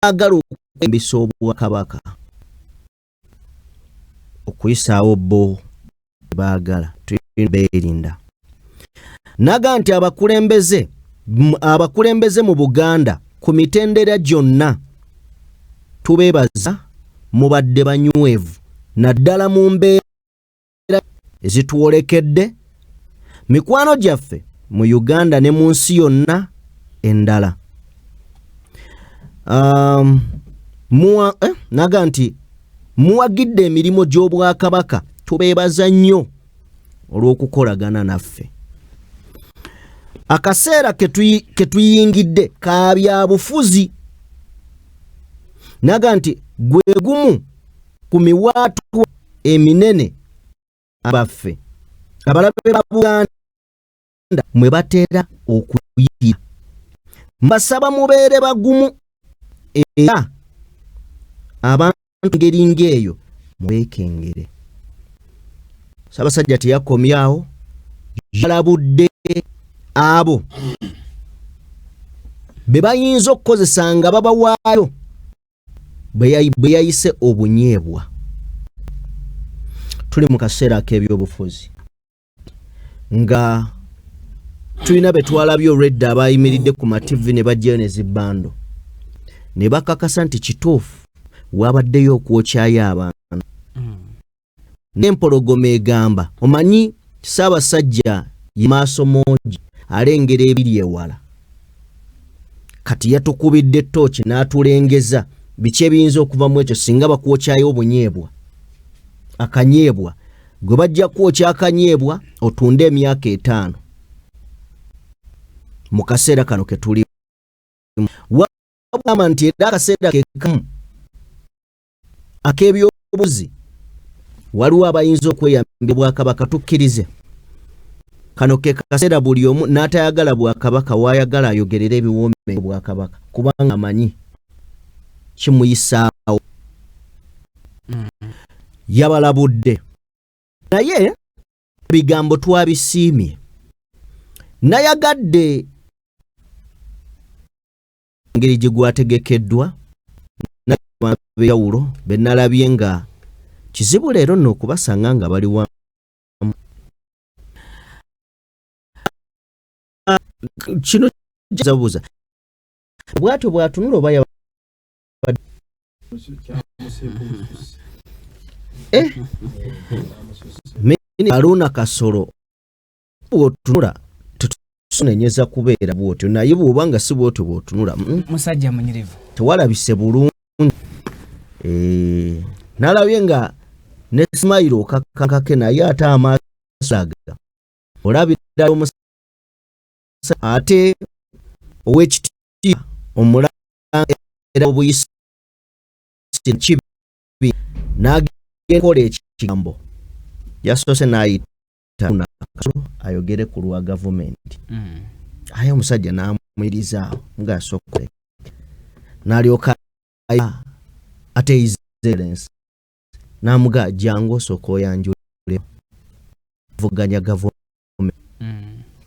Abaagala okweyambisa Obwakabaka okuyisaawo bo baagala, tulina beerinda. Naga nti abakulembeze mu Buganda ku mitendera gyonna tubeebaza, mubadde banywevu naddala mu mbeera ezitwolekedde. Mikwano gyaffe mu Uganda ne mu nsi yonna endala, naga nti muwagidde emirimu gy'Obwakabaka, tubeebaza nnyo olw'okukolagana naffe. Akaseera ketuyingidde ka byabufuzi. Naga nti gwe gumu ku miwaatwa eminene baffe abalabe ba Buganda mwe batera okuyitira. Mbasaba mubeere bagumu era abantu ngeri ng'eyo mubeekengere. Ssaabasajja teyakomyawo, yalabudde abo be bayinza okukozesa nga babawaayo bwe yayise obunyeebwa. Tuli mu kaseera ak'ebyobufuzi nga tulina be twalabye olwedda abayimiridde ku mativi ne bajjayo ne zibbando ne bakakasa nti kituufu wabaddeyo okwokyayo abantu. N'empologoma egamba, omanyi Ssaabasajja ye maaso moogi, alengera ebiri ewala. Kati yatukubidde ttooki n'atulengeza biki ebiyinza okuva mu ekyo singa bakwokyayo obunyeebwa, akanyeebwa. Gwe bajja kwokya akanyeebwa otunde emyaka 50 mu kaseera kano ke tulimu. Wagamba nti era akaseera ke kamu ak'ebyobufuzi waliwo abayinza okweyambira Bwakabaka. Tukkirize kano ke kaseera buli omu n'atayagala Bwakabaka waayagala ayogerera ebiwoome Bwakabaka, kubanga amanyi kimuyisaawo. Yabalabudde, naye ebigambo twabisiimye. Nayagadde engeri gye gwategekeddwa n'ab'enjawulo be nalabye nga kizibu leero nno okubasanga nga bali wamu. Kino buuza bwatyo bw'atunula oba eh? Haruna Kasolo, bw'otunula tetunenyeza kubeera bw'otyo, naye bw'oba nga si bw'otyo bw'otunula, Musajja munyirivu. Tewalabise bulungi. Eh, nalabye nga ne smile okakakake, naye ate amaaso aga olabira omusajja ate ow'ekitiibwa omulangira obuyisi kibi n'agenda kukola ekigambo. Yasoose n'ayita Kasolo ayogere ku lwa gavumenti, aye omusajja n'amuyiriza awo ng'asooka n'alyoka ate His Excellence n'amuga, "Jangu osooka oyanjule vuganya gavumenti."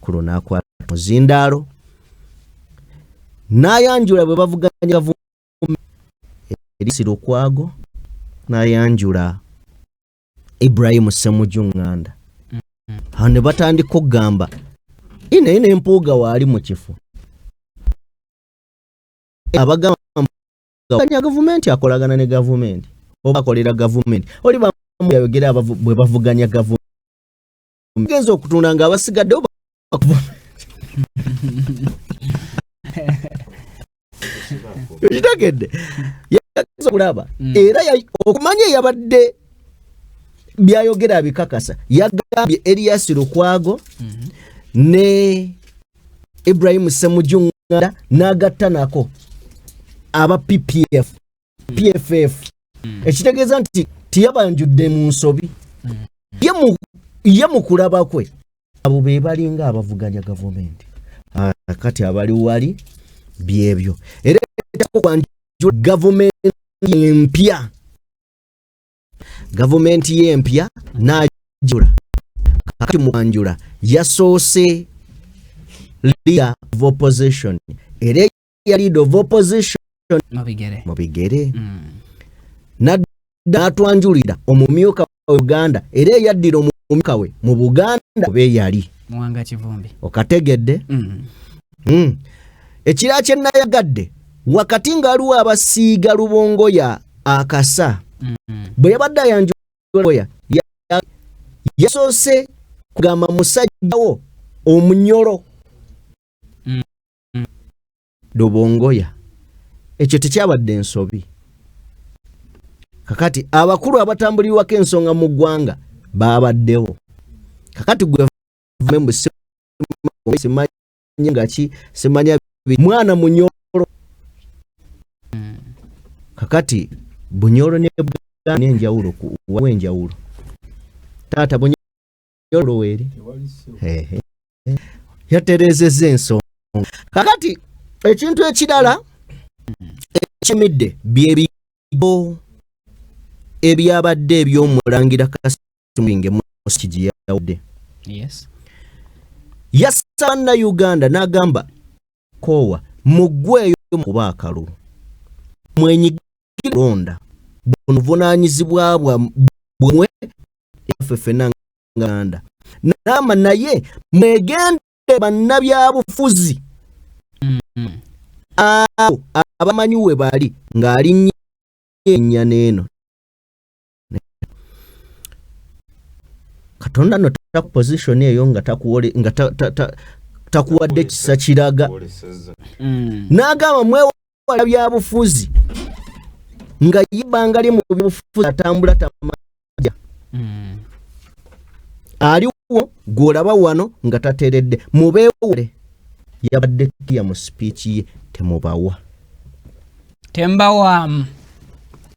Kulo n'akwata muzindaalo n'ayanjula bwe bavuganya gavumenti Erias Lukwago, n'ayanjula Ibrahim Ssemujju Nganda. Awo ne batandika okugamba naye ne Mpuuga waali mu kifo abagamba gavumenti akolagana ne gavumenti oba akolera gavumenti. Oli yayogera bwe bavuganya gavumenti, genza okutunda nga abasigaddewo ekitegedde yagenza okulaba. Era okumanya eyabadde byayogera abikakasa, yagambye Erias Lukwago ne Ibrahim Ssemujju Nganda n'agatta nako aba PPF, PFF, ekitegeeza nti tiyabanjudde mu nsobi. Ye mu kulaba kwe abo be balinga abavuganya gavumenti. Ah, kati abali wali byebyo era kwanjula gavumenti empya, gavumenti y'empya n'ajula. Kakati mu kwanjula yasoose leader of opposition, era ya leader of opposition. Mu bigere. Nadda n'atwanjulira omumyuka wa Uganda era eyaddira omumyuka we mu Buganda oba eyali Muwanga Kivumbi. Okategedde? Ekirala kye nayagadde wakati nga waliwo abasiiga Lubongoya akasa, bwe yabadde ayanjula Lubongoya yasoose kugamba musajjawo omunyolo Lubongoya. Ekyo tekyabadde nsobi. Kakati abakulu abatambulirwako ensonga mu ggwanga babaddewo. Kakati gwe simanyi nga ki, simanya mwana munyolo. Kakati Bunyolo ne Buganda n'enjawulo ku enjawulo. Taata Bunyolo weeri. Yatereezezza ensonga. Kakati ekintu ekirala ekimidde byebigo ebyabadde eby'omulangira Kasimu Musi gye yawadde. Yasaba Bannayuganda n'agamba koowa muggweeyo kuba akalulu mwenyigire kulonda buno buvunaanyizibwa bwammwe ffe ffenna Uganda. N'agamba naye mwegende bannabyabufuzi abo abamanyi we bali ng'alinnya ennyana eno. Katonda no taku position eyo nga takuwole, nga takuwadde kisa kiraga. N'agamba mwewala byabufuzi nga ye ebbanga lye mu byabufuzi atambula tamanja. Aliwo gw'olaba wano nga tateredde, mubeewale. Yabadde clear mu speech ye, temubawa. Tembawaamu.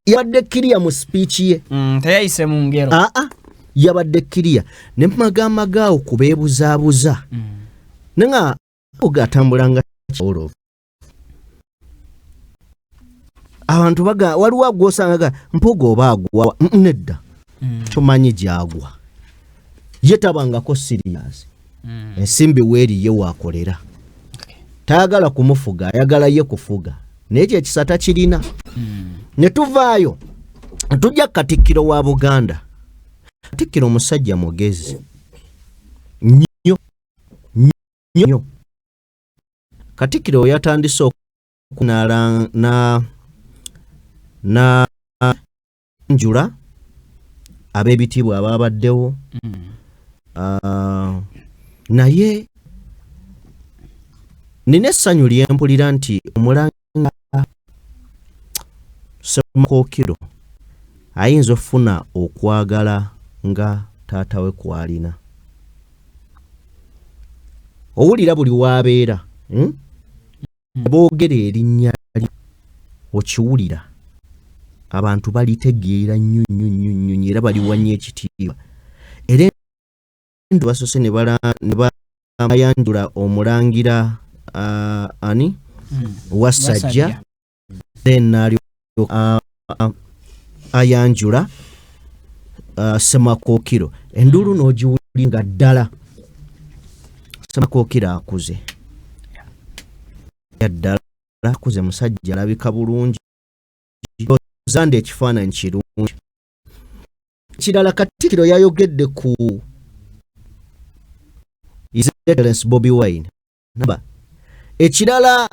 Yabadde clear mu speech ye. Teyayise mu ngero. Aa, yabadde clear. Ne magamba gaawo kubeebuzaabuza. Naye nga atambula nga kyolo. Abantu baga waliwo agwosanga ga Mpuuga oba agwa, nedda. Tomanyi gy'agwa. Ye tabangako serious. Ensimbi weeri ye waakolera. Tayagala kumufuga, ayagala ye kufuga. Naye kye kisa takirina. Ne tuvaayo, tujja Katikkiro wa Buganda. Katikkiro omusajja mugezi nnyo nnyo. Katikkiro yatandise na njula ab'ebitiibwa abaabaddewo. Naye nina essanyu lye mpulira nti omulangira Ssemakookiro ayinza okufuna okwagala nga taata we kw'alina. Owulira buli w'abeera, Boogera erinnya lye, okiwulira. Abantu balitegeera nnyo nnyo nnyo nnyo nnyo era baliwa nnyo ekitiibwa. Era endu basoose ne bayanjula omulangira, ani? Wassajja. Then n'alyoka ayanjula Ssemakookiro. Enduulu n'ogiwulira nga ddala Ssemakookiro akuze. Ya ddala akuze, musajja alabika bulungi. Ozanda ekifaananyi kirungi. Kirala Katikkiro yayogedde ku His Excellency Bobi Wine. Namba. Ekirala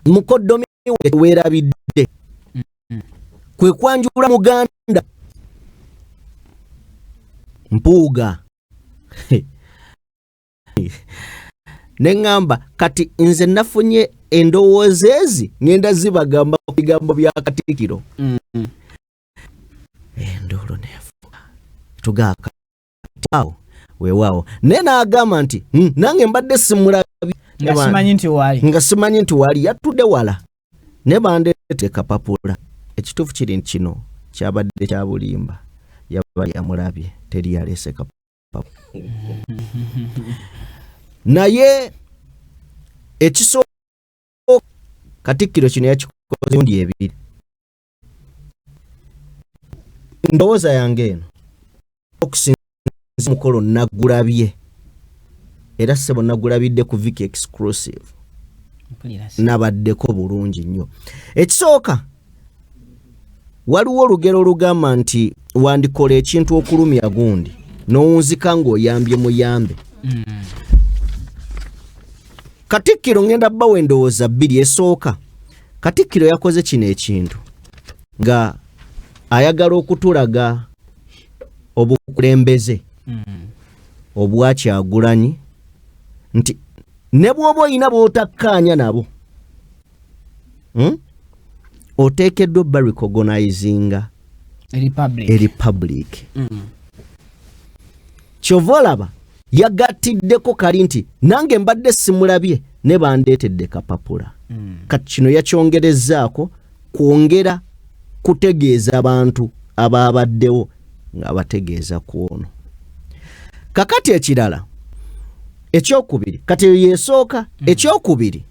mukoddomi weerabidde kwe kwanjula Muganda Mpuuga. Ne ŋŋamba kati nze nafunye endowooza ezi ŋŋenda zibagamba ku bigambo bya Katikkiro. Enduulu neefuga. Tugaaka. Awo, weewaawo. Naye n'agamba nti, nange mbadde simulabye. Nga simanyi nti waali. Nga simanyi nti waali, yatudde wala. Ne bandeetera kapapula. Ekituufu kiri nti kino kyabadde kya bulimba. Yabadde yamulabye, teri yaleese kapapula. Naye ekisooka Katikkiro kino yakikoze emirundi ebiri. Ndowooza yange eno okusinziira mukolo nagulabye era ssebo nagulabidde ku Vicky Exclusive. Nabaddeko bulungi nnyo. Ekisooka, waliwo olugero olugamba nti wandikola ekintu okulumya gundi n'owunzika ng'oyambye muyambe. Katikkiro, ngenda bbawa endowooza bbiri. Esooka, Katikkiro yakoze kino ekintu nga ayagala okutulaga obukulembeze obwakyagulanyi, nti ne bw'oba olina bw'otakkaanya nabo, Oteekeddwa obba recognizinga republic. Republic. Kyova olaba yagattiddeko kali nti nange mbadde simulabye ne bandeetedde kapapula. Kati kino yakyongerezzaako kwongera kutegeeza abantu ababaddewo ng'abategeeza ku ono. Kakati ekirala ekyokubiri, kati eyo yesooka. Ekyokubiri,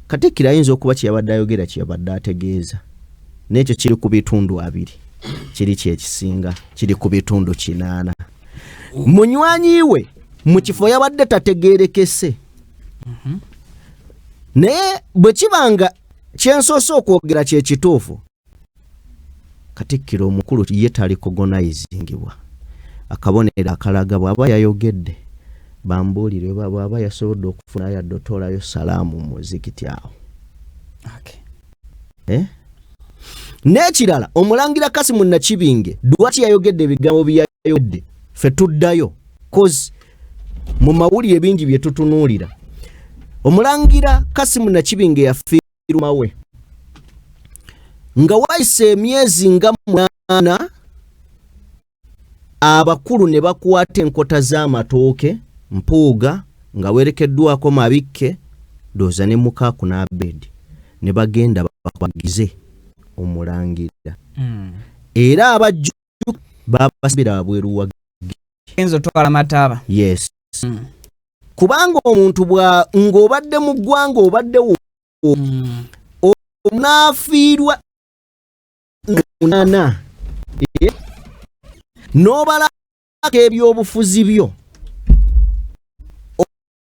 Katikkiro ayinza okuba kyeyabadde ayogera, kyeyabadde ategeeza, n'ekyo kiri ku 20, kiri kyekisinga kiri ku 80. Munywanyi we mu kifo yabadde tategerekese, naye bwe kiba nga kyensoose okwogera kyekituufu, Katikkiro omukulu ye talirecognisingibwa. Akabonero akalaga bw'aba yayogedde, bambuulire bw'aba yasobodde okufuna yadde otoolayo salaamu mu muzikiti awo. Eh? N'ekirala, omulangira Kasimu Nakibinge lwaki yayogedde ebigambo byeyayogedde? Ffe tuddayo, cause mu mawulire bingi bye tutunuulira. Omulangira Kasimu Nakibinge yafiirwa we nga wayise emyezi nga 8, abakulu ne bakwata enkota z'amatooke, Mpuuga nga werekeddwako Mabikke, ndowooza ne Mukaaku n'Abedi, ne bagenda bakubagize omulangira. Era abajju babasibira wabweru wa Genza otwala mataaba. Yes. Kubanga omuntu bwa ng'obadde mu ggwanga, obaddewo, onaafiirwa 8, n'obalako ebyobufuzi byo,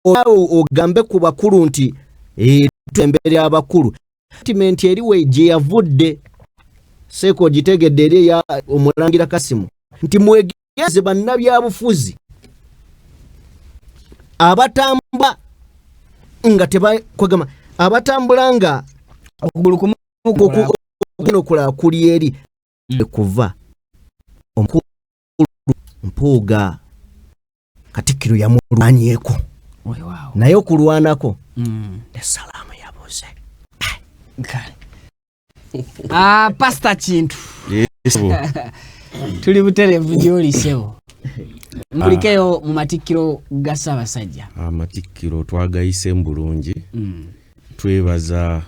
ogambe ku bakulu nti, "Eh, embere abakulu." Statement eriwe gye yavudde, seeka ogitegedde, eri eya omulangira Kasimu nti mwegeze bannabyabufuzi abatambula nga tebakwegamba, abatambula nga okugulu kumu okulala kuli eri. Kuva omukulu Mpuuga, Katikkiro yamulwanyeeko. Weewaawo. Naye okulwanako ne salaamu yabuze. Kale. Ah, Pastor Kintu, tuli butereevu gy'oli ssebo. Mulikeyo mu matikkiro ga Ssaabasajja. Amatikkiro twagayiseemu bulungi. Twebaza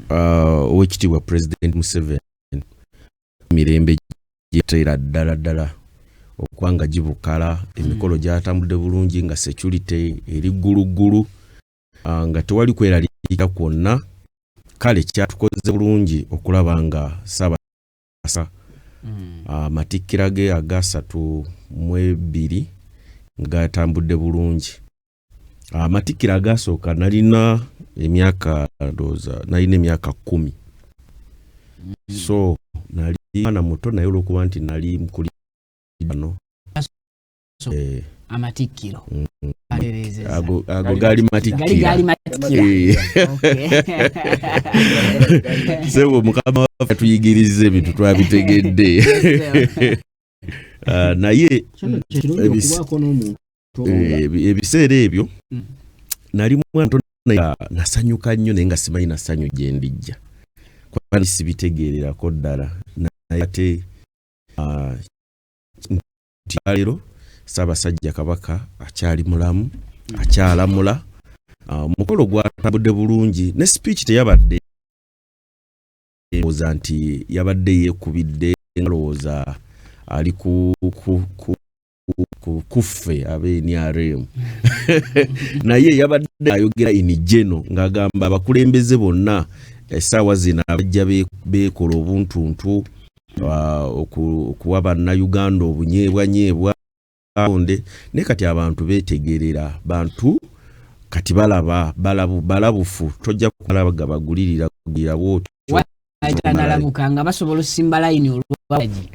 Owekitiibwa President Museveni, mirembe gyeteera ddala ddala okuba nga gibukala. Emikolo gyatambudde bulungi, nga security eri gguluggulu, nga tewali kweraliikira kwonna. Kale kyatukoze bulungi okulaba nga Ssaabasa amatikkira ge aga 32 nga gatambudde bulungi. Amatikkira agasooka nalina emyaka, ndowooza nalina emyaka 10, so nali mwana muto, naye olwokuba nti nali mukuli bano. Amatikkiro atereezezza. Ago gaali Gali matikkira. Gaali matikkira. Sebo, Mukama waffe atuyigiriza ebintu twabitegedde. Ah, naye Okubaako n'omuntu. Ebiseera ebyo nali mwana muto, naye nga nasanyuka nnyo, naye nga simanyi na ssanyu gye ndijja, kuba sibitegeererako ddala. Naye ate nti leero Ssaabasajja Kabaka akyali mulamu, akyalamula. Omukolo gwatambudde bulungi, ne speech teyabadde lowooza nti yabadde yeekubidde, lowooza ali ku kuffe abe NRM, naye yabadde ayogera in general ng'agamba abakulembeze bonna essaawa zino abajja beekola obuntuntu, okuwa bannayuganda obunyeebwanyeebwa onde. Naye kati abantu beetegerera bantu. Kati balaba balabufu, tojja kumala bagulirira gulira bwotyo. Nalabuka nga basobola osimba layini olwagi.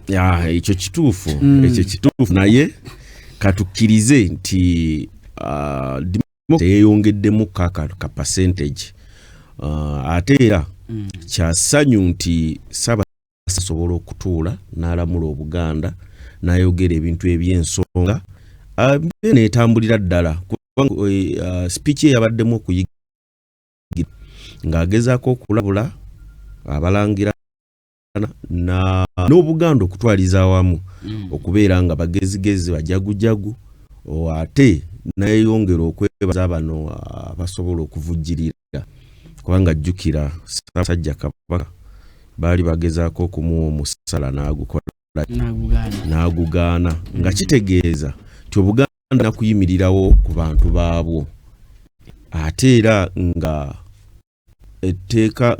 Ekyo kituufu. Ekyo kituufu, naye katukkirize nti teyeyongeddemu ka percentage. Ate era kyasanyu nti Ssaabasajja asobola okutuula n'alamula Obuganda n'ayogera ebintu eby'ensonga neetambulira ddala, kubanga speech ye yabaddemu okuyiga ng'agezaako okulabula abalangira n'Obuganda okutwaliza awamu okubeera nga bagezigezi, bajagujagu. Ate nayeyongera okwebaza bano abasobola okuvujjirira, kubanga jjukira Ssaabasajja Kabaka baali bagezaako okumuwa omusala n'agukola n'agugaana, nga kitegeeza nti Obuganda nakuyimirirawo ku bantu baabwo. Ate era nga etteeka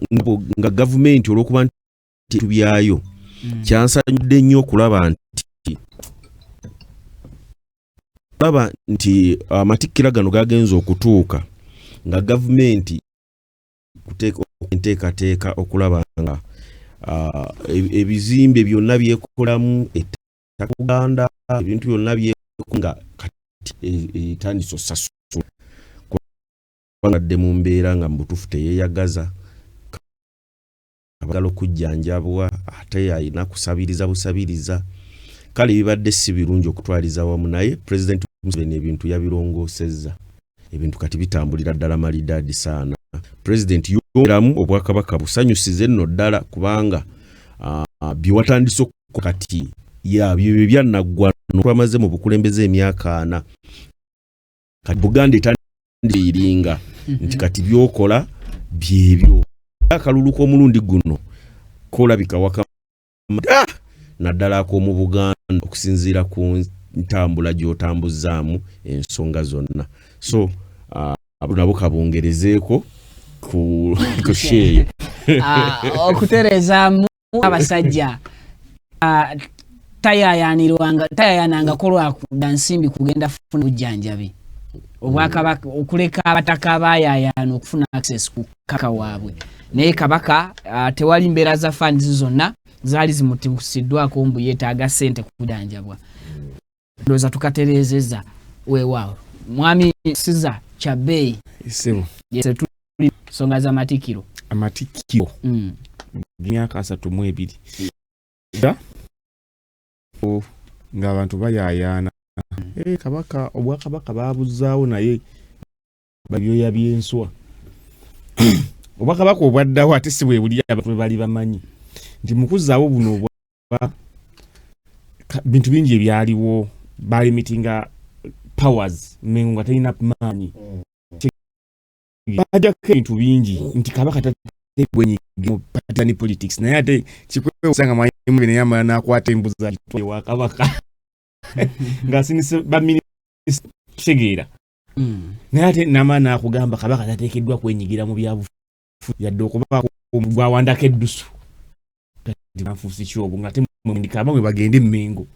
nga gavumenti olw'okuba nti tubyayo, kyansanyudde nnyo okulaba nti amatikkira gano gagenza okutuuka nga gavumenti kuteeka enteekateeka okulaba nga ebizimbe byonna byekolamu, ettaka Buganda, ebintu byonna nga kati etandise osasula, kubanga adde mu mbeera nga mu butuufu teyeeyagaza, abagala okujjanjabwa ate alina kusabiriza busabiriza. Kale bibadde si birungi okutwaliza wamu, naye Pulezidenti Museveni ebintu yabirongoosezza, ebintu kati bitambulira ddala malidaadi saana. Pulezidenti yongeramu, obwakabaka busanyusize nno ddala, kubanga bye watandise kati ya byebyo byannaggwano twamaze mu bukulembeze emyaka 40. Kati Buganda etandiringa nti kati byokola byebyo. Akalulu k'omulundi guno kolabika waka naddala ak'omu Buganda, okusinziira ku ntambula gy'otambuzaamu ensonga zonna. So nabo kabongerezeeko ku sheeyo. Okutereezaamu, abasajja tayayanangako lwakuda nsimbi kugenda kufuna bujjanjabi. Obwakabaka okuleka abataka abayayaana okufuna access ku kaka waabwe, naye Kabaka tewali mbeera za funds zonna zaali zimutuusiddwako mbu yeetaaga ssente kujanjabwa. Ndowooza tukatereezezza. Weewaawo, Mwami Siza Kyabbeeyi. Tuli nsonga z'amatikkiro. Amatikkiro myaka 32 ng'abantu bayaayaana. Kabaka, obwakabaka babuzaawo, naye babyoya by'enswa. Obwakabaka obwaddawo ate si bwe buli abantu bwe bali bamanyi nti mu kuzzaawo buno obwa bintu bingi ebyaliwo, balimitinga powers. Mengo nga terina maanyi, bajjako ebintu bingi nti Kabaka bwenyiga mu partisan politics, naye ate kikwewusa nga mwalimu naye amala n'akwata embuzi agitwale wa Kabaka ng'asinise baminisita, kitegeera. Naye ate namala n'akugamba Kabaka tateekeddwa kwenyigira mu byabufuzi yadde okubaako gwawandako eddusu. Nfuusi kyobo nga ate mwendika abamwe bagende Emmengo,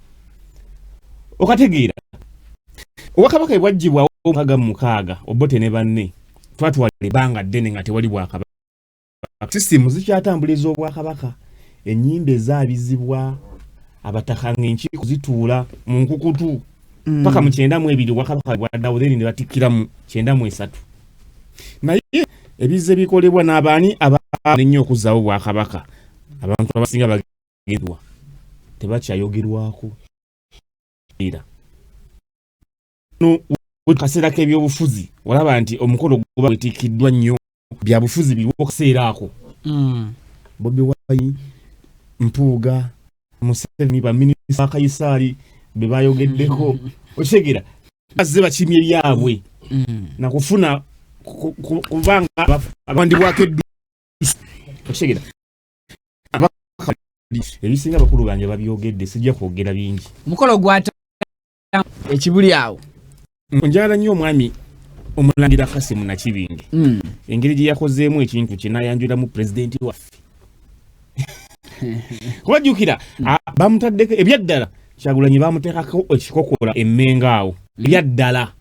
okategeera. Obwakabaka bwaggyibwawo 66, Obote ne banne. Twatwala ebbanga ddene nga tewali bwakabaka, sisitimu zikyatambuliza obwakabaka, ennyimba ezaabizibwa abataka ng'enkiiko zituula mu nkukutu paka mu 92 obwakabaka bwaddawo, then ne batikkira mu 93. Naye ebizze bikolebwa n'abaani ennyo okuzzaawo obwakabaka, abantu abasinga bagendwa tebakyayogerwako era no kaseera k'ebyobufuzi olaba nti omukolo guba gwetiikiddwa nnyo byabufuzi biriwo kaseera ako. Bobi Wine, Mpuuga, Museveni, baminisita ba Kayisaali be bayogeddeko, okitegeera, bazze bakimye byabwe nakufuna kubanga abawandibwako eddusu, okitegeera. Ebisinga bakulu bange babyogedde, sijja kwogera bingi. Omukolo gwata ekibuli awo. Njagala nnyo omwami Omulangira Kasimu Nakibinge, engeri gye yakozeemu ekintu kye n'ayanjulamu pulezidenti waffe, kuba jjukira bamutaddeko ebyaddala Kyagulanyi bamuteekako ekikokola Emmenga awo ebyaddala.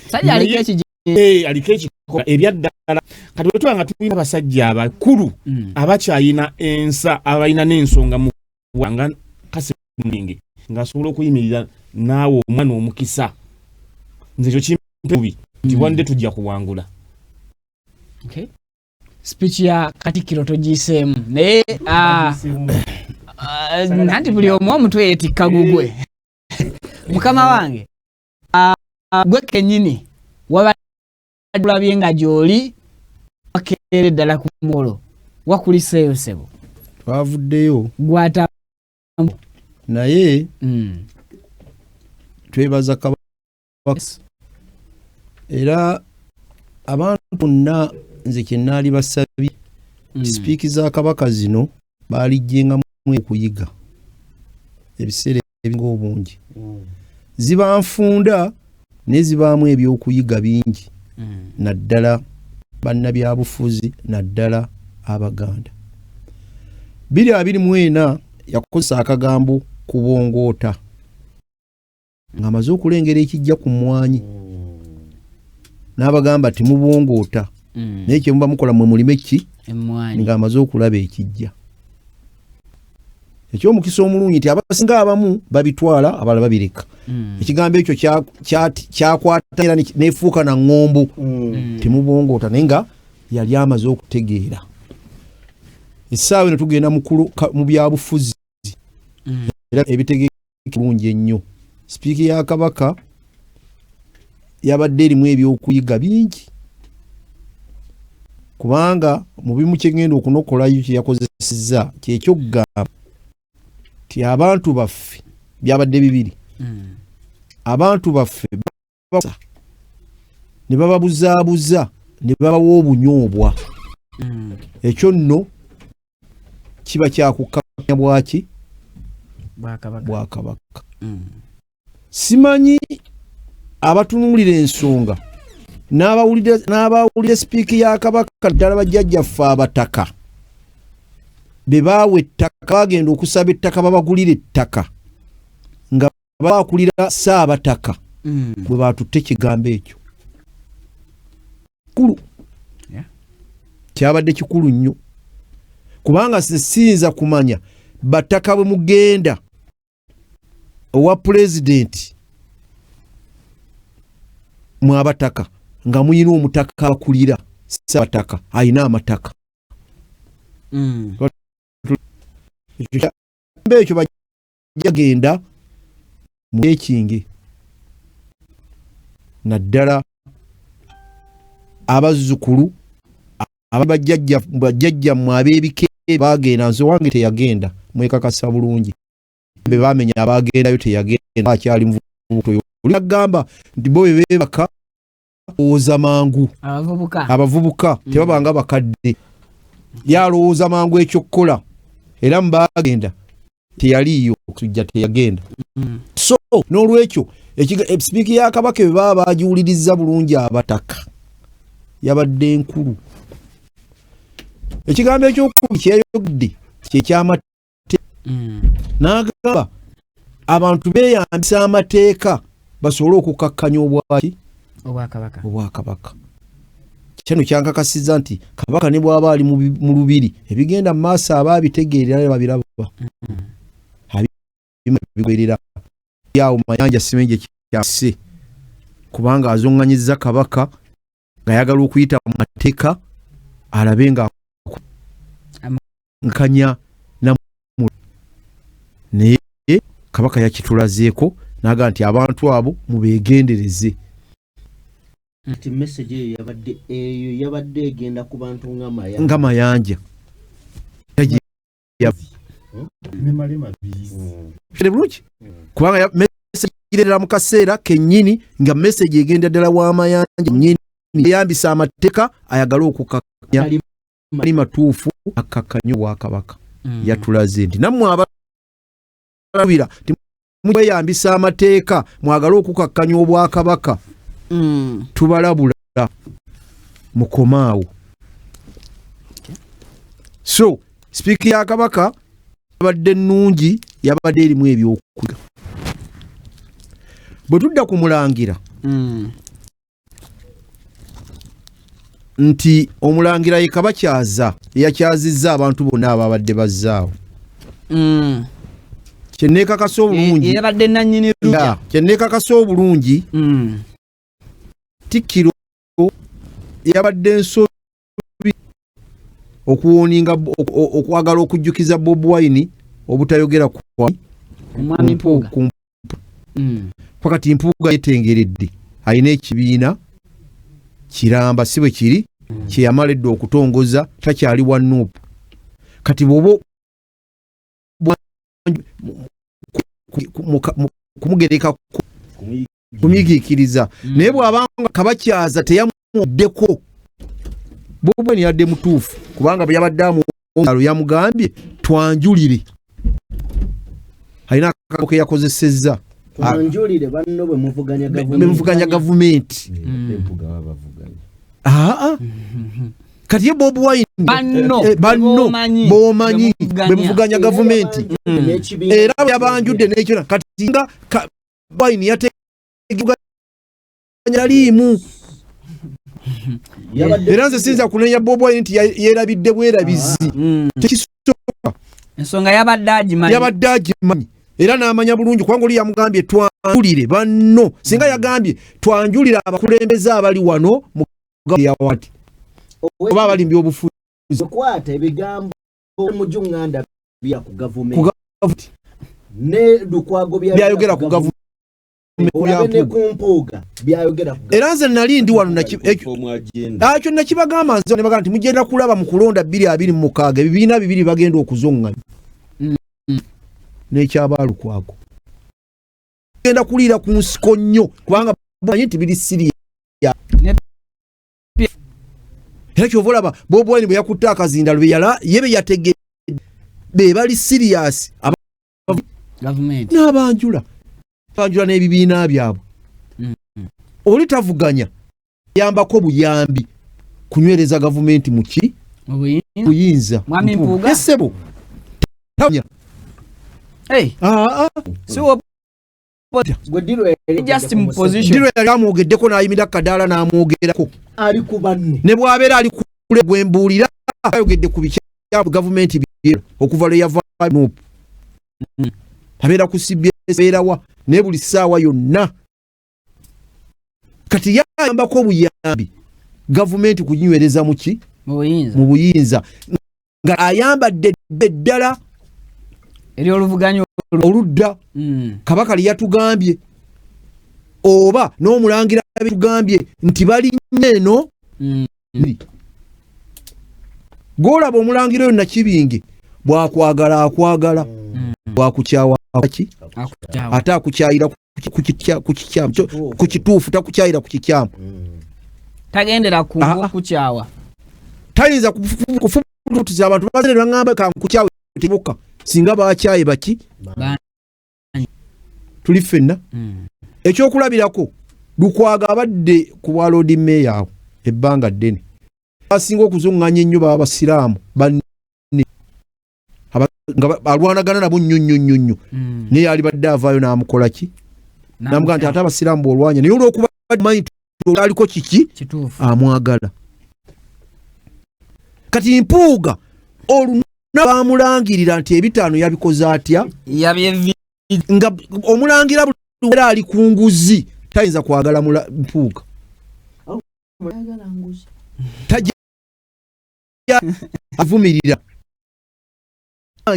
Sajja aliko ekiji. Aliko ekikola ebyaddala. Kati bwe tuba nga tulina abasajja abakulu abakyayina ensa, abalina n'ensonga mu nga kasemulinge, ng'asobola okuyimirira naawe omwana omukisa, nze ekyo kimpe bubi nti wande tujja kuwangula. Okay. Speech ya Katikkiro togiyiseemu, naye anti buli omu omutwe yetikka gugwe. Mukama wange, gwe kennyini wabadde olabye nga gy'oli wakeere ddala ku mukolo, wakuliseeyo ssebo? Twavuddeyo. Gwata. Naye twebaza Kabaka era abantu bonna. Nze kyenaali basabye, speech za Kabaka zino baalijjengamu okuyiga. Ebiseera ebisinga obungi ziba nfunda, naye zibaamu ebyokuyiga bingi, naddala bannabyabufuzi, naddala Abaganda. 2024 yakozesa akagambo kubongoota ng'amaze okulengera ekijja ku mmwanyi, n'abagamba timubongoota, naye kyemuba mukola mwe mulime ki? Emmwanyi. Ng'amaze okulaba ekijja. Ekyomukisa omulungi nti abasinga abamu babitwala, abalala babireka. Ekigambo ekyo kyakwata era nefuuka na ŋŋombo, temubongoota, naye nga yali amaze okutegeera. Essaawa eno tugenda mu byabufuzi era ebitegeke bulungi ennyo. Speech ya Kabaka yabadde erimu ebyokuyiga bingi, kubanga mu bimu kyegenda okunokolayo kyeyakozesezza kyekyokugamba ti abantu baffe, byabadde bibiri, abantu baffe ne bababuzaabuza ne babawa obunyoobwa. Ekyo nno kiba kyakukkanya bwaki? Bwakabaka. Bwakabaka. Simanyi abatunuulira ensonga n'abawulira speech ya Kabaka, ddala bajjajjaffe abataka be baawa ettaka, bagenda okusaba ettaka babagulira ettaka nga bakulira Ssaabataka bwe batutte ekigambo ekyo kulu. Kyabadde kikulu nnyo, kubanga siyinza kumanya bataka bwe mugenda owa pulezidenti mwabataka nga muyina omutaka abakulira Ssabataka ayina amataka. Ekyo bajagenda mu ekinge, naddala abazzukulu abajjajjammwe ab'ebika bagenda. Nze wange teyagenda, mwekakasa bulungi be bamenya abagendayo, teyagenda, akyali muvubuka. Agamba nti bo bwe beebaka alowooza mangu. Abavubuka. Abavubuka tebabanga bakadde, yalowooza mangu ekyokukola, era mubagenda teyaliiyo sujja, teyagenda. So n'olwekyo speech ya Kabaka bwe baba bagiwuliriza bulungi abataka, yabadde nkulu. Ekigambo ekyokubi kyeyayogedde kyekyamate, n'agamba abantu beeyambisa amateeka basobole okukakkanya obwaki? Obwakabaka. Obwakabaka. Kino kyankakasiza nti Kabaka ne bw'aba ali mu lubiri, ebigenda mu maaso aba abitegeerera era babiraba, bigoberera awo. Mayanja simanyi gye kyase, kubanga azoŋŋanyizza Kabaka ng'ayagala okuyita mu mateeka alabe nga nkanya namu, naye Kabaka yakitulazeeko n'agamba nti abantu abo mubeegendereze. Kati message eyo yabadde egenda ku bantu nga Maya nga Mayanja. Ne Malema bizi. Kiri bulungi, kubanga message girera mu kaseera kennyini nga message egenda ddala wa Mayanja nnyini eyambisa amateeka ayagala okukakkanya ali matuufu akakkanya obwakabaka. Yatulaze nti nammwe abalabira timweyambisa amateeka mwagale okukakkanya obwakabaka, tubalabula mukomaawo. So speech ya Kabaka yabadde nnungi, yabadde erimu ebyokuyiga. Bwe tudda ku Mulangira, Nti omulangira ye kabakyaza eyakyazizza abantu bonna ababadde bazzaawo. Kyenneekakasa obulungi Yabadde nannyini lujja. Ya, kyenneekakasa obulungi tikkiro yabadde ensobi okuwoninga okwagala okujjukiza Bobi Wine obutayogera kwa Omwami Mpuuga. ku Pakati Mpuuga yetengeredde, alina ekibiina kiramba, si bwe kiri, kyeyamala edda okutongoza, takyali wa NUP. Kati bw'oba kumugereka kumigiikiriza, naye bw'abanga kabakyaza teyamuddeko, Bobi Wine yadde mutuufu, kubanga bwe yabadde amualo yamugambye twanjulire, alina akako ke yakozesezza. Twanjulire banno bwe muvuganya gavumenti. Bemuvuganya gavumenti. Empuga babavuganya. Aa, kati ye Bobi Wine Banno, banno b'omanyi, b'omanyi bwe bwe muvuganya gavumenti. N'ekibiina Era bwe yabanjudde n'ekyo, kati nga Wine yateganya yaliimu. Yabadde Era nze siyinza kunenya Bobi Wine nti yeerabidde bwerabizi. Tekisoboka. Ensonga yabadde agimanyi. Yabadde agimanyi era n'amanya bulungi, kubanga oli yamugambye twanjulire banno. Singa yagambye twanjulire abakulembeze abali wano mu yawati oba abali mu byobufuzi. Kwata ebigambo Mujunganda bya ku gavumenti. Ku gavumenti. Ne Lukwago byayogera ku gavumenti. Olabe ne ku Mpuuga byayogera ku Era nze nali ndi wano Form agenda. Ekyo nakibagamba nze, ne bagamba nti mugenda kulaba mu kulonda 2026 ebibiina bibiri bagenda okuzoŋŋanya n'ekyabaalukwago genda kuliira ku nsiko nnyo, kubanga bamanyi nti biri siriya. Era kyova olaba Bobi Wine bwe yakutte akazindalo, be yala ye be yategedde be bali serious gavumenti n'abanjula banjula n'ebibiina byabwe. Oli tavuganya, yambako buyambi kunywereza gavumenti muki obuyinza. Buyinza. Mwami Mpuuga? Essebo. Hey, Ah, ah. si wo Gwe diro yali just mu position. Diro yali amwogeddeko n'ayimirira ku kadaala n'amwogerako. Ali ku banne. Ne bw'abeera ali kule gwe mbuulira ayogedde ku bikyamu gavumenti bye okuva lwe yava NUP. Abeera ku CBS, abeerawa naye buli ssaawa yonna. Kati yayambako obuyambi gavumenti kuginywereza mu ki? Mu buyinza. Mu buyinza, nga ayambadde eddala eri oluvuganya oludda Kabaka lye yatugambye oba n'omulangira bitugambye nti balinnya eno. Gw'olaba omulangira oyo Nakibinge bw'akwagala akwagala, bw'akukyawa ki? Akukyawa. Ate akukyayira ku kikyamu, ku kituufu, takukyayira ku kikyamu. Tagendera ku Ah, ah. kukyawa. Tayinza kufubutuza abantu bazere baŋŋamba kankukyawe tebuka singa bakyaye baki tuli ffenna. Ekyokulabirako, Lukwago abadde ku bwa Lord Mayor awo ebbanga ddene, asinga okuzuŋŋanya ennyo baba basiraamu banne nga alwanagana nabo nnyo nnyo nnyo nnyo. Naye yalibadde avaayo n'amukola ki? N'amugamba nti ate abasiraamu bw'olwanya, naye olw'okuba manyi nti aliko kiki kituufu amwagala. Kati Mpuuga olunaku bamulangirira nti ebitaano yabikoze atya? Yabyevi. Nga omulangira buli era ali ku nguzi, tayinza kwagala Mpuuga. Tajja avumirira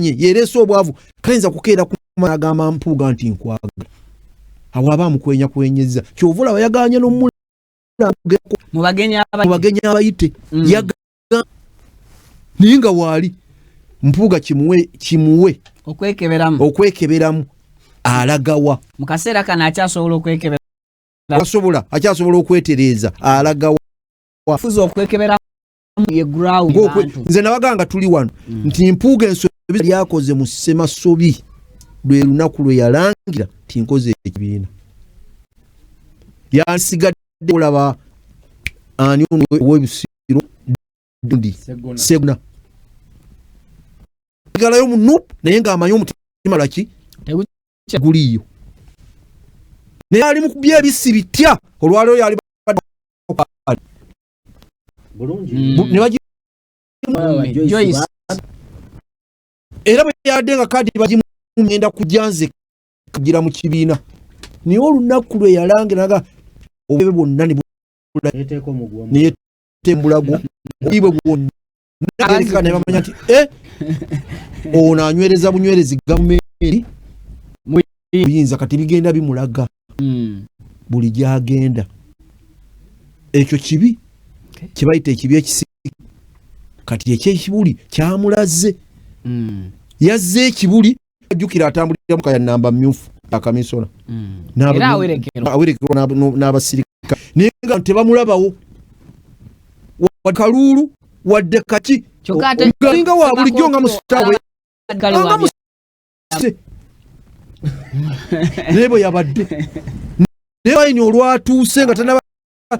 yereese obwavu, tayinza kukeera agamba Mpuuga nti nkwagala, awo aba amukwenyakwenyeza. Kyova olaba yaganye n'omulageko mu bagenyi mu bagenyi abayite. Yaga naye nga waali Mpuuga kimuwe kimuwe okwekeberamu. Okwekeberamu alagawa. Mu kaseera kano akyasobola okwekebera. Asobola, akyasobola okwetereeza alagawa. Fuza okwekeberamu ye ground bantu. Nze nabagamba tuli wano nti Mpuuga ensobi lyakoze mu Ssemasobi lwe lunaku lwe yalangira nti nkoze ekibiina, yansigadde olaba ani ono ow'ebusiro ndi Segona sigalayo mu NUP, naye ng'amanyi omutima laki guliiyo, naye ali mu kubya ebisi bitya olwaleero yali. Ne bagi Joyce. Era bwe yadde nga kaadi bagimugenda kujja nze kugira mu kibiina, naye olunaku lwe yalangira naga obube bwonna ne neyetembulago obibwe bwonna ereka ne bamanya nti eh, ono anywereza bunywerezi gavumenti buyinza, kati bigenda bimulaga buli gyagenda. Ekyo kibi kyebayita ekibi ekisi. Kati ekyekibuli kyamulaze, yazze ekibuli, ajjukira atambulira muka ya namba myufu akaminsona. Era awerekerwa. Awerekerwa n'abasirika, naye nga tebamulabawo wadde kaluulu wadde kaki. Kyokka ate Galinga wa bulijjo nga musitawe Kale nga muse naye bwe yabadde naye bayini olwatuuse nga tanaba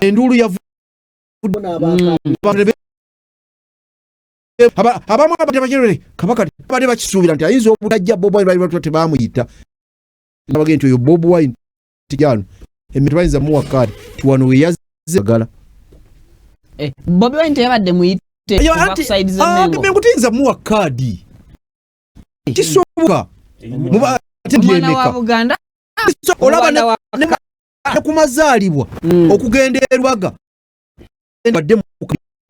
enduulu yavudde. Abantu ne abamu abadde bakirere kabaka babadde bakisuubira nti ayinza obutajja. Bobi Wine bali batwa tebamuyita, abagenda nti oyo Bobi Wine tijano emintu bayinza muwa kaadi ti wano we yazze agala. Eh, Bobi Wine teyabadde muyite Yo, kuva anti ku side ah, z'Emmengo. Mengo teyinza muwa kaadi, kisoboka muba ate Omwana wa ndyemeka Buganda olaba Omwana wa ne ku mazaalibwa okugenda e Lwaga badde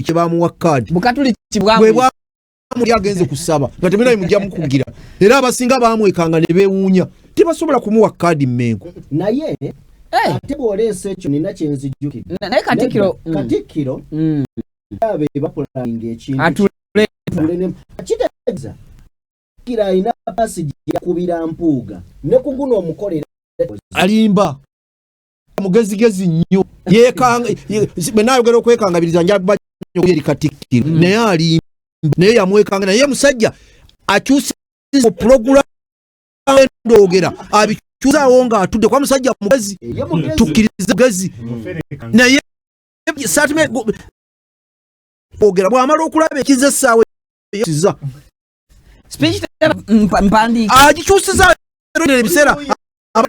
kye bamuwa kaadi. Bukatuliki bwe bwamuyita. Bwamuli agenze kusaba nga temina mujja mukugira, era abasinga bamwekanga ne beewuunya tebasobola kumuwa kaadi Mmengo. Naye Eh, ate bw'oleesa ekyo nina kyenzijjukidde. Naye Katikkiro Nedda, Katikkiro abe bapulaninga ekintu Atule kitegeeza kira alina paasi gyakubira Mpuuga ne ku guno omukolera. Alimba, mugezigezi nnyo, yekanga bwe naayogera okwekangabiriza njakuba nnyo eri Katikkiro, naye alimba, naye yamwekanga, naye musajja akyusa pulogulaamu endogera abikyusaawo ng'atudde kwa musajja mugezi. Ye mugezi. Tukkirize mugezi, naye saatime ogera bw'amala okulaba ekiza essaawa ekiza Speech mpandiika. Agikyusiza ebiseera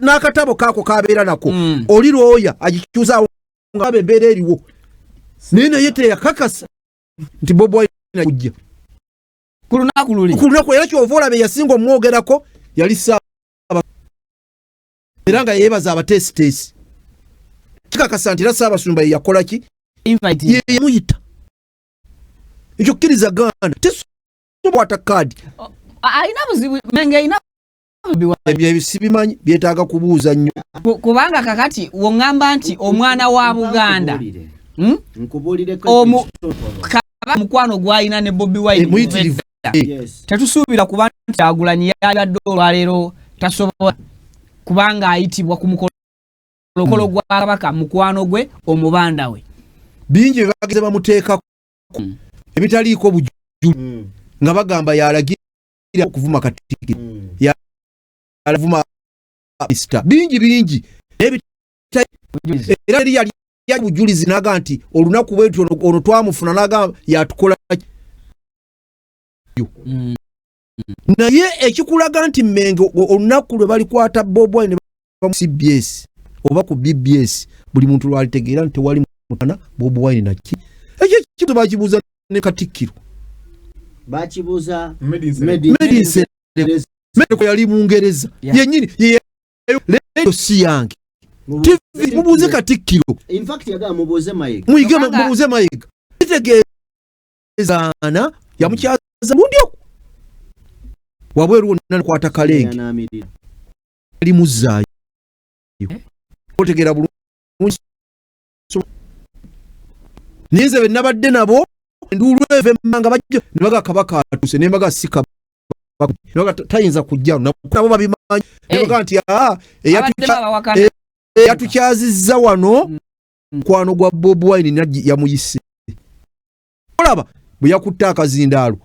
n'akatabo kaako kabeera nako. Oli looya agikyusaawo nga aba embeera eriwo, naye teyakakasa nti Bobi Wine kujja ku lunaku luli. Ku lunaku. Era kyova olaba eyasinga omwogerako yali Saaba, era nga yeebaza abateesiteesi, kikakasa nti era Ssaabasumba ye yakola ki? Invite. Ye yamuyita. Ekyo kkiriza gaana tesokwata kaadi. Alina buzibu Menge, alina buzibu. Ebyo ebisibimanyi byetaaga kubuuza nnyo. Kubanga kakati woŋŋamba nti omwana wa Buganda, Nkubuulireko Kaba mukwano gwalina ne Bobi Wine Eh, muyitirivu. Yes. Tetusuubira kuba nti Kyagulanyi yabadde olwaleero tasobola kubanga ayitibwa ku mukolo mukolo gwa Kabaka, mukwano gwe omubanda we. Bingi bye bageze bamuteekako ebitaliiko buju nga bagamba yalagira okuvuma Katikkiro, yalavuma minisita, bingi bingi naye era eri yali yali bujulizi naga nti olunaku bwetu ono twamufuna naga yatukola. Naye ekikulaga nti Mmengo olunaku lwe balikwata Bobi Wine ne bamu CBS oba ku BBS, buli muntu lwalitegeera nti tewali mutana Bobi Wine naki ekyo kibuzo bakibuuza ne Katikkiro. Bakibuuza Medi Nsereko yali Mungereza yennyini leero si yange TV, mubuuze Katikkiro. In fact yagamba mubuuze Mayiga. Muyige Kubanga- mubuuze Mayiga, kitegeezaana yamukyaza lundi okwo wabweru wonna nakwata kalenge. Yanaamirira. Ali muzzaayo otegeera bulungi. Naye nze be nabadde nabo enduulu eva emmanga bajja ne baga Kabaka atuuse, ne mbaga si Kabaka, ne baga tayinza kujja nabo babimanyi, ne baga nti aa Abaddemu abawakana. Eyatukyazizza wano mukwano gwa Bobi Wine najji yamuyise. Olaba bwe yakutte akazindaalo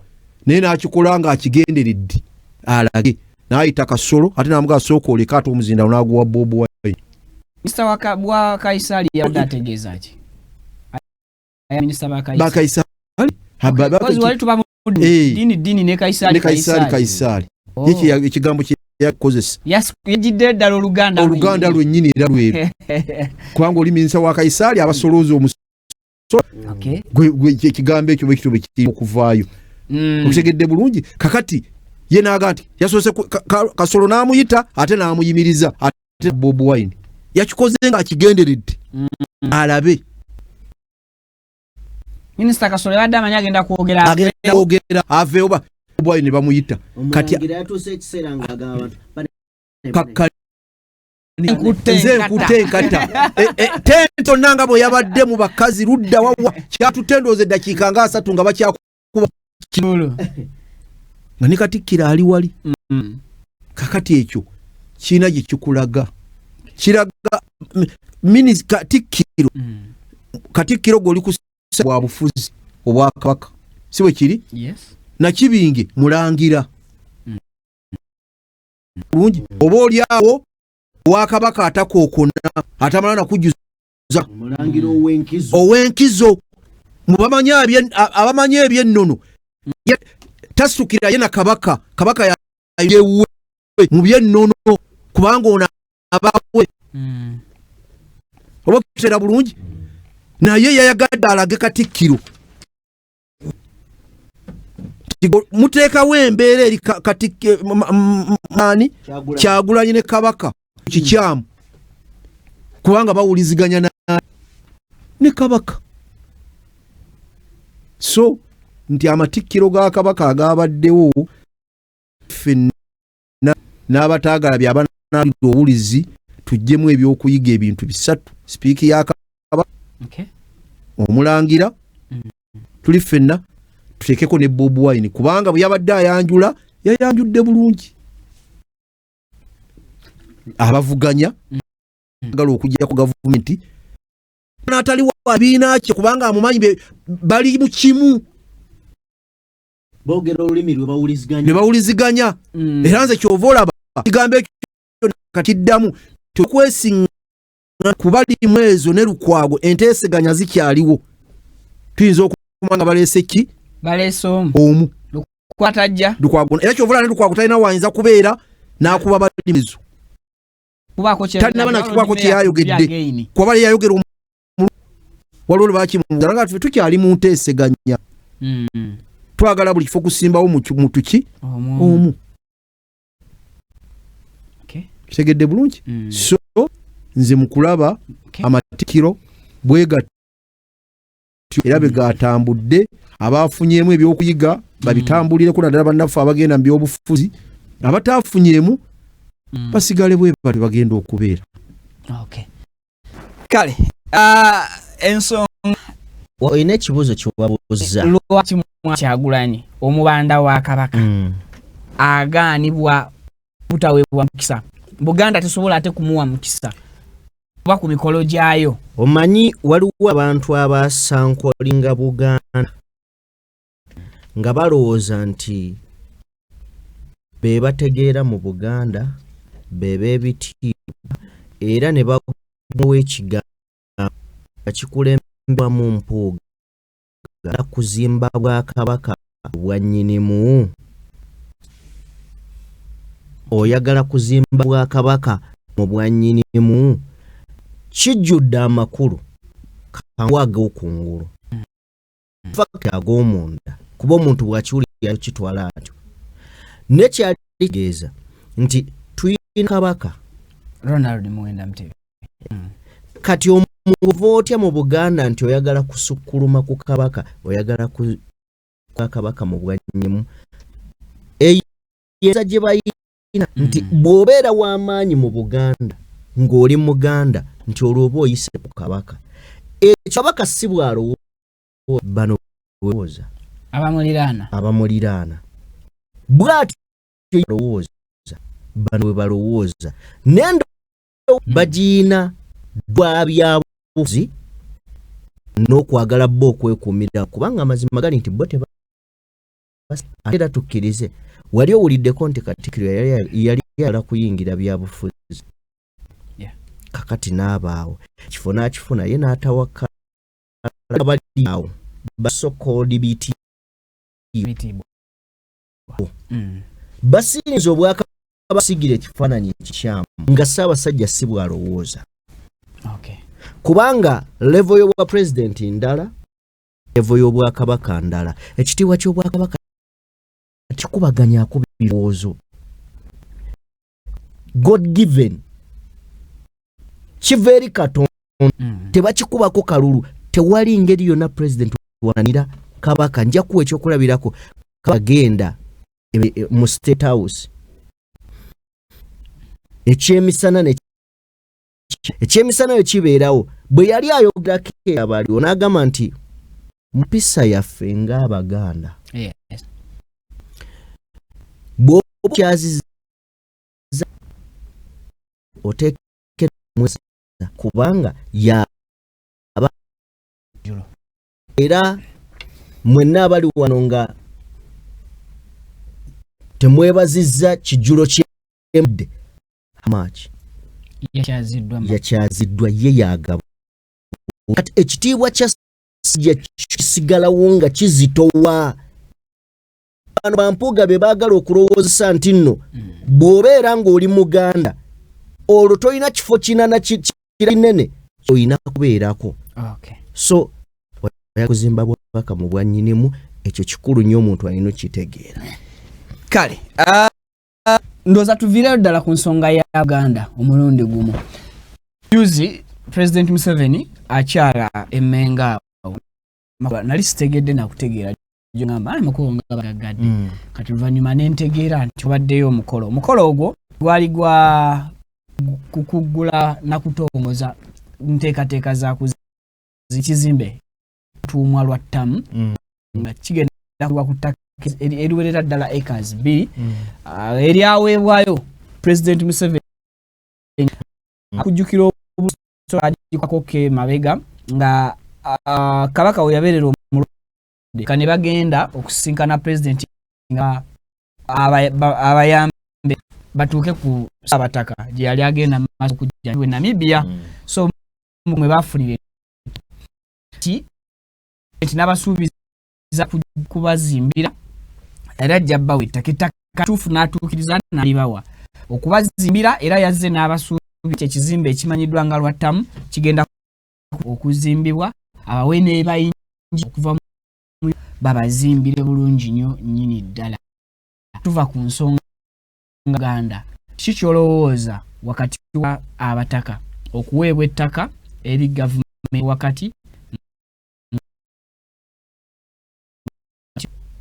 naye n'akikola ng'akigenderedde alage n'ayita Kasolo ate n'amugaa sooka oleka ate omuzindaalo n'aguwa Bobi Wine. Minisita wa Kayisaali yabadde ategeeza ki? Aya minisita ba Kayisaali. Bakayisaali. Because wali tuba mu ddiini ddiini ne Kayisaali. Ne Kayisaali Kayisaali. Oh. Ye ekigambo kye yakozesa. Yagidde ddala Oluganda. Oluganda lwennyini era lweru, kubanga oli minisita wa Kayisaali abasolooza omusolo. Okay. Gwe ekigambo ekyo bwekityo bwekiri okuvaayo. Okitegedde bulungi? Kakati ye naaga nti yasoose Kasolo n'amuyita, ate n'amuyimiriza, ate Bob Wine yakikoze nga akigenderedde alabe. Minisita Kasolo yabadde amanyi agenda kwogera. Agenda kwogera aveewo, ba Bob Wine ne bamuyita kati. Omulangira yatuuse ekiseera ng'agamba abantu Kakkani. Nkutte nze enkata. Nkutte enkata. Tento nanga bwe yabadde mu bakazi ludda wawa kyatutte, ndowooza eddakiika nga 30 nga bakyakuba Kibulu. nga ne Katikkiro ali wali. Kakati ekyo kirina gye kikulaga, kiraga Katikkiro. Katikkiro gw'oli ku bwa bufuzi obwakabaka, si bwe kiri? Yes. Nakibinge mulangira bulungi, oba oli awo owakabaka atakookona atamala nakujjuza. Omulangira ow'enkizo. Ow'enkizo mu abamanyi ebyennono. Tasukira ye na kabaka, kabaka yewuwe mu byennono, kubanga ono abawe oba okiteera bulungi, naye yayagadde alage Katikkiro muteekawo embeera eri ani? Kyagulanyi. Kyagulanyi ne Kabaka kikyamu, kubanga bawuliziganya ne Kabaka. So nti amatikkiro ga Kabaka agabaddewo, ffenna n'abataagala byabanalidde obuwulizi, tuggyemu ebyokuyiga ebintu bisatu: sipiiki ya omulangira, tuli ffenna, tuteekeko ne Bob Wine, kubanga bwe yabadde ayanjula yayanjudde bulungi abavuganya agala okujja ku gavumenti n'atali wa biina kye, kubanga amumanyi bali mu kimu. Boogera olulimi lwe bawuliziganya. Ne bawuliziganya. Era nze kyova olaba ekigambo ekyo katiddamu tekwesinga kuba limu ezo ne Lukwago, enteeseganya zikyaliwo, tuyinza okuma nga baleese ki? Baleese omu. Omu. Kwatajja. Lukwago, era kyova olaba ne Lukwago talina wayinza kubeera n'akuba balimizo. Kubaako kye Tannaba nakikwako kye yayogedde. Again. Kuba bali yayogera waliwo lwe bakimubuuza nga ffe tukyali mu nteeseganya, twagala buli kifo kusimbawo mutuki Omu. omu. Kitegedde bulungi? So nze mu kulaba amatikkiro bwe gatyo era bwe gatambudde, abaafunyeemu ebyokuyiga babitambulireko, naddala bannaffe abagenda mu byobufuzi. Abataafunyeemu basigale bwe batyo bagenda okubeera. Okay. Kale, ah, ensonga Olina ekibuuzo kyewabuuza. Lwaki Kyagulanyi omubanda wa Kabaka agaanibwa butaweebwa mukisa? Buganda tesobola ate kumuwa mukisa oba ku mikolo gyayo. Omanyi waliwo abantu abasankolinga Buganda nga balowooza nti be bategeera mu Buganda, be b'ebitiibwa, era ne baguwa ekigambo nga kikulembebwamu Mpuuga kuzimba bwakabaka bwa nnyinimu. Oyagala kuzimba bwakabaka mu bwa nnyinimu, kijjudde amakulu kangu ag'okungulu, fact ag'omunda, kuba omuntu bw'akiwulira kitwala atyo. Nekyali kitegeeza nti tuyina Kabaka Ronald Muwenda Mutebi. Kati omuntu ova otya mu Buganda nti oyagala kusukkuluma ku Kabaka, oyagala ku Kabaka mu bwanyimu eyeza gye bayina nti bw'obeera w'amaanyi mu Buganda ng'oli Muganda, nti olwo oba oyise ku Kabaka. Ekyo Kabaka si bw'alowooza, bano lowooza. Abamuliraana. Abamuliraana bw'atyo alowooza, bano bwe balowooza nendo bagiina lwa byabufuzi n'okwagala bo okwekuumira, kubanga amazima gali nti bo teba. Ate era tukkirize, wali owuliddeko nti Katikkiro yali ayagala kuyingira byabufuzi? Kakati n'abaawo kifo n'akifuna ye n'atawakala, bali awo basokoodi biti Bitiibwa. Basinza obwakabaka basigira ekifaananyi ekikyamu nga Ssaabasajja si bw'alowooza, kubanga level y'obwa pulezidenti ndala. Level y'obwakabaka ndala. Ekitiibwa ky'obwakabaka kikubaganyako birowoozo. God given, kiva eri Katonda. Tebakikubako kalulu. Tewali ngeri yonna president wanira kabaka. Nja kuwa ekyokulabirako. Agenda mu State House ekyemisana ne ekyemisana yo kibeerawo. Bwe yali ayogerako abaliwo n'agamba nti mpisa yaffe ng'Abaganda, bw'oba okyaziza oteekemwe kubanga yaba era mwenna abali wano nga temwebazizza kijjulo kyemudde maki. Yakyaziddwa. Yakyaziddwa ye yagaba. Kati ekitiibwa kya Sajja kisigalawo nga kizitowa. Bano bampuuga be baagala okulowoozesa nti nno bw'obeera ng'oli Muganda olwo tolina kifo kinana kinene olina kubeerako. So oyagala kuzimba bwabaka mu bwannyinimu, ekyo kikulu nnyo, omuntu alina okitegeera. Kale, ndowooza tuviireyo ddala ku nsonga ya Uganda omulundi gumu. Juzi President Museveni akyala Emmenga awo, nali sitegedde nakutegeera, ngamba amakulu nga bagaggadde. Kati oluvannyuma nentegeera nti obaddeyo omukolo. Omukolo ogwo gwali gwa kukuggula nakutongoza nteekateeka za kizimbe tuumwa lwa ttamu nga kigenda kuba ku ttaka eriwerera ddala acres 2 eryaweebwayo President Museveni akujjukira obuagikako ke mabega nga kabaka we yabeerera omulwadde ka ne bagenda okusisinkana president nga abayambe batuuke ku Saabataka gye yali agenda maaso okujja we Namibia. So mwe bafunire ti nti n'abasuubiza kubazimbira era ajja bbawa ettaka, ettaka tuufu n'atuukiriza n'alibawa okubazimbira. Era yazze n'abasuubiza ekizimbe ekimanyiddwa nga Lwattamu kigenda okuzimbibwa, abawe n'ebayingi okuva mu babazimbire bulungi nnyo nnyini ddala. Tuva ku nsonga Uganda, kiki kyolowooza wakati wa abataka okuweebwa ettaka eri gavumenti wakati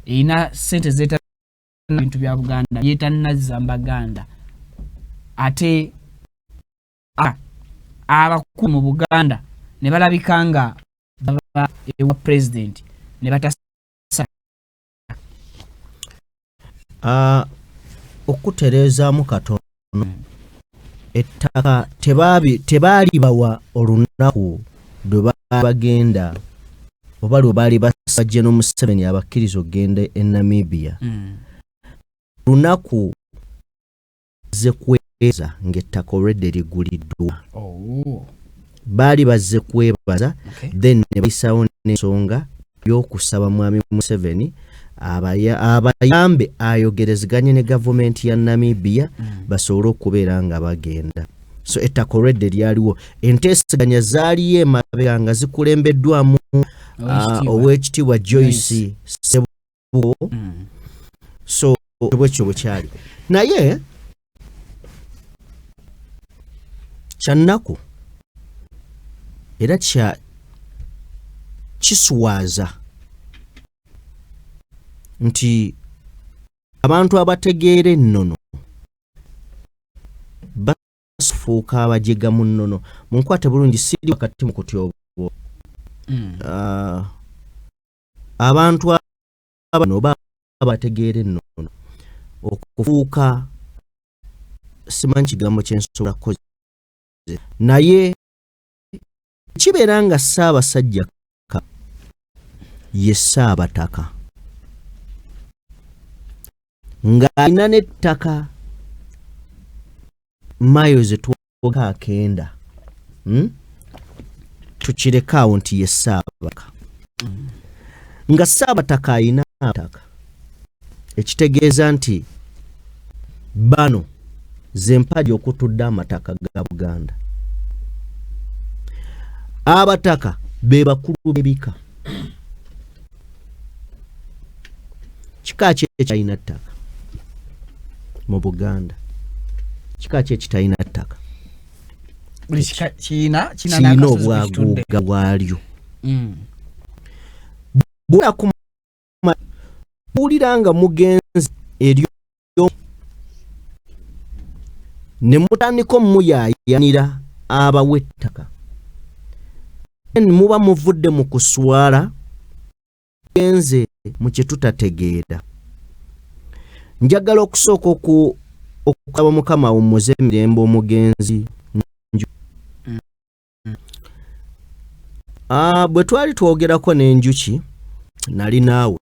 erina sente zeta bintu bya Buganda byetanazza mbaganda, ate abakulu mu Buganda ne balabika nga baba ewa president ne batasa? Okutereezaamu katono, ettaka tebaalibawa olunaku lwe baali bagenda oba lwe baali basaba General Museveni abakkiriza okugenda e Namibia. Lunaku ze kwebaza ng'ettaka olwedde liguliddwa. Baali bazze kwebaza, then ne bayisawo n'ensonga y'okusaba Mwami Museveni abayambe ayogerezeganye ne gavumenti ya Namibia basobole okubeera nga bagenda. So ettaka olwedde lyaliwo, enteeseganya zaaliyo emabega nga zikulembeddwamu Oweekitiibwa Joyce Sebuko. So bwekyo bwe kyali, naye kyannaku era kya kiswaza nti abantu abategeera ennono basufuuka abajega mu nnono. Munkwate bulungi, siri wakati mu kutyoboola. Abantu abano oba abategeera ennono okufuuka, simanyi kigambo kyensobola kukozesa, naye kibeera nga Ssaabasajja ye Ssaabataka ng'alina n'ettaka miles twoga akenda, Tukireke awo nti ye Ssaabataka, nga Ssaabataka alina attaka, ekitegeeza nti bano zempagi okutudde amataka ga Buganda. Abataka be bakulu b'ebika. Kika ki ekitalina ttaka mu Buganda? Kika ki ekitalina ttaka? Buli kika kirina Kirina n'akasozi kwe kitudde. obwaguuga bwalyo. Bw'onakuwulira nga mugenzi eri ne mutandika omuyaayanira abawa ettaka, then muba muvudde mu kuswala, genze mu kye tutategeera. Njagala okusooka okusaba Mukama awummuze emirembe omugenzi. Bwe twali twogerako n'Enjuki, nali naawe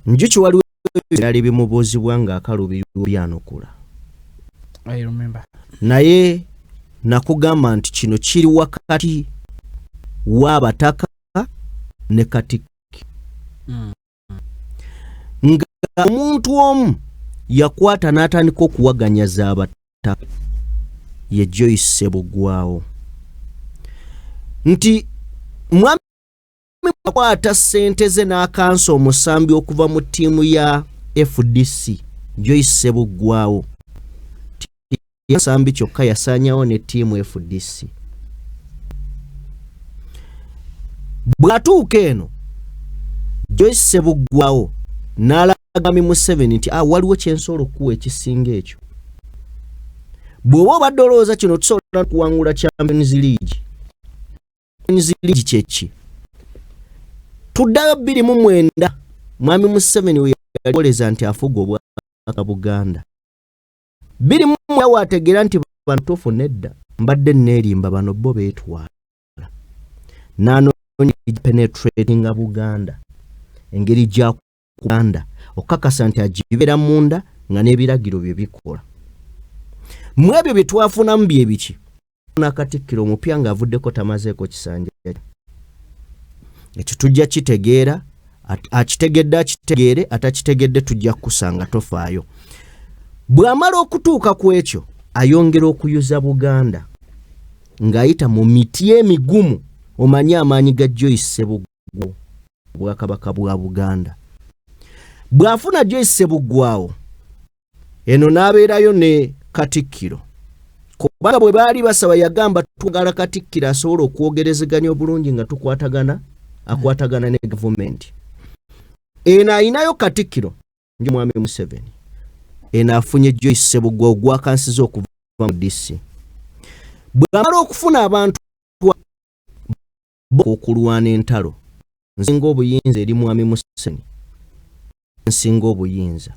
Njuki, waliwo byali bimubuuzibwa ng'akalubirwa byanukula. I remember. Naye nakugamba nti kino kiri wakati w'abataka ne Katikkiro, nga omuntu omu yakwata n'atandika okuwaganyaza abataka, ye Joyce Sebugwawo, nti mwami akwata ssente ze n'akansa omusambi okuva mu ttiimu ya FDC. Joyce Sebuggwawo musambi, kyokka yasaanyawo ne ttiimu FDC. Bw'atuuka eno, Joyce Sebuggwawo n'alaga Mwami Museveni nti, "Ah, waliwo kyensobola okukuwa ekisinga ekyo. Bw'oba obadde olowooza kino, tusobola kuwangula Champions League." Champions League kyeki? Tuddayo 2009, Mwami Museveni we yalikoleza nti afuga obwaka Buganda. 2009 waategeera nti bantuufu nedda, mbadde neerimba, bano bo beetwala. N'anoonya penetratinga Buganda, engeri gya Buganda okukakasa nti agibeera munda nga n'ebiragiro bye bikola. Mu ebyo bye twafunamu bye biki? Katikkiro omupya ng'avuddeko tamazeeko kisanja, ekyo tujja kitegeera. Akitegedde akitegeere, atakitegedde tujja kukusanga, tofaayo. Bw'amala okutuuka ku ekyo, ayongera okuyuza Buganda ng'ayita mu miti emigumu. Omanye amaanyi ga Joyce Sebuggwawo, obwakabaka bwa Buganda. Bw'afuna Joyce Sebuggwawo eno, n'abeerayo ne katikkiro, kubanga bwe baali basaba yagamba, "Twagala katikkiro asobola okwogerezeganya obulungi nga tukwatagana, akwatagana ne gavumenti." Eno ayinayo katikkiro njo Mwami Museveni, eno afunye Joyce Sebuggwawo gwakansiza okuva mu DC. Bw'amala okufuna abantu okulwana entalo, nsinga obuyinza eri Mwami Museveni, nsinga obuyinza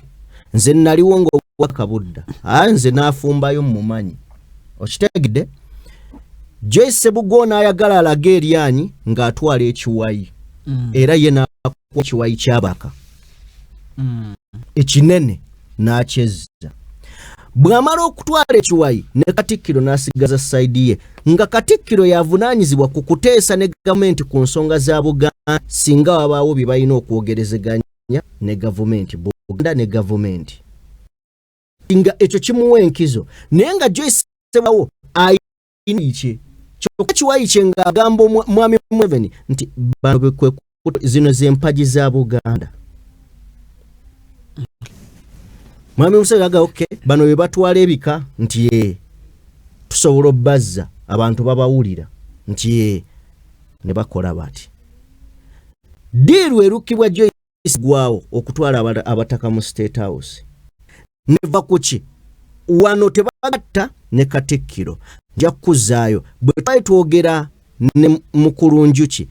nze naliwo nga obwaka budda, aa nze n'afumbayo mumanyi. Okitegedde? Joyce Sebuggwawo n'ayagala alage eryanyi ng'atwala ekiwayi, era ye n'akuwa ekiwayi kyabaka ekinene n'akyezza. Bw'amala okutwala ekiwayi ne katikkiro, n'asigaza side ye, nga katikkiro yavunaanyizibwa ku kuteesa ne gavumenti ku nsonga za Buganda, singa wabaawo bye balina okwogerezeganya ne gavumenti, Buganda ne gavumenti, nga ekyo kimuwa enkizo. Naye nga Joyce Sebuggwawo ayina kye, kyokka kiwayi kye ng'agamba Mwami Museveni nti bano bekwe zino z'empagi za Buganda. Mwami Museveni aga, "Okay, bano be batwala ebika," nti, "Ye tusobola obbazza, abantu babawulira," nti, "Ye." Ne bakola bati deal erukibwa Joyce Gwawo okutwala abataka mu State House. Neva kuki wano tebagatta ne katikkiro. Nja kukuzaayo bwe twali twogera ne mukulu Njuki,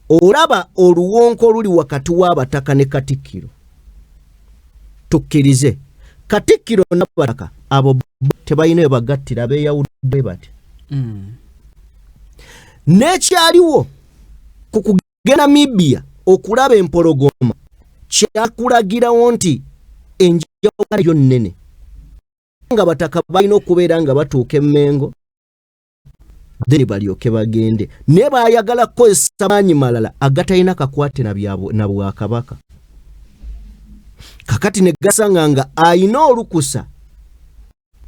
olaba oluwonko oluli wakati w'abataka ne katikkiro. Tukkirize katikkiro n'abataka abo tebalina we bagattira, beeyawudde bati. N'ekyaliwo ku kugenda Namibia okulaba empologoma kyakulagirawo nti enjawukana yo nnene, nga bataka balina okubeera nga batuuka emmengo, then balyoke bagende, naye bayagala kukozesa maanyi malala agatalina kakwate na bwakabaka. Kakati ne gasanga nga ayina olukusa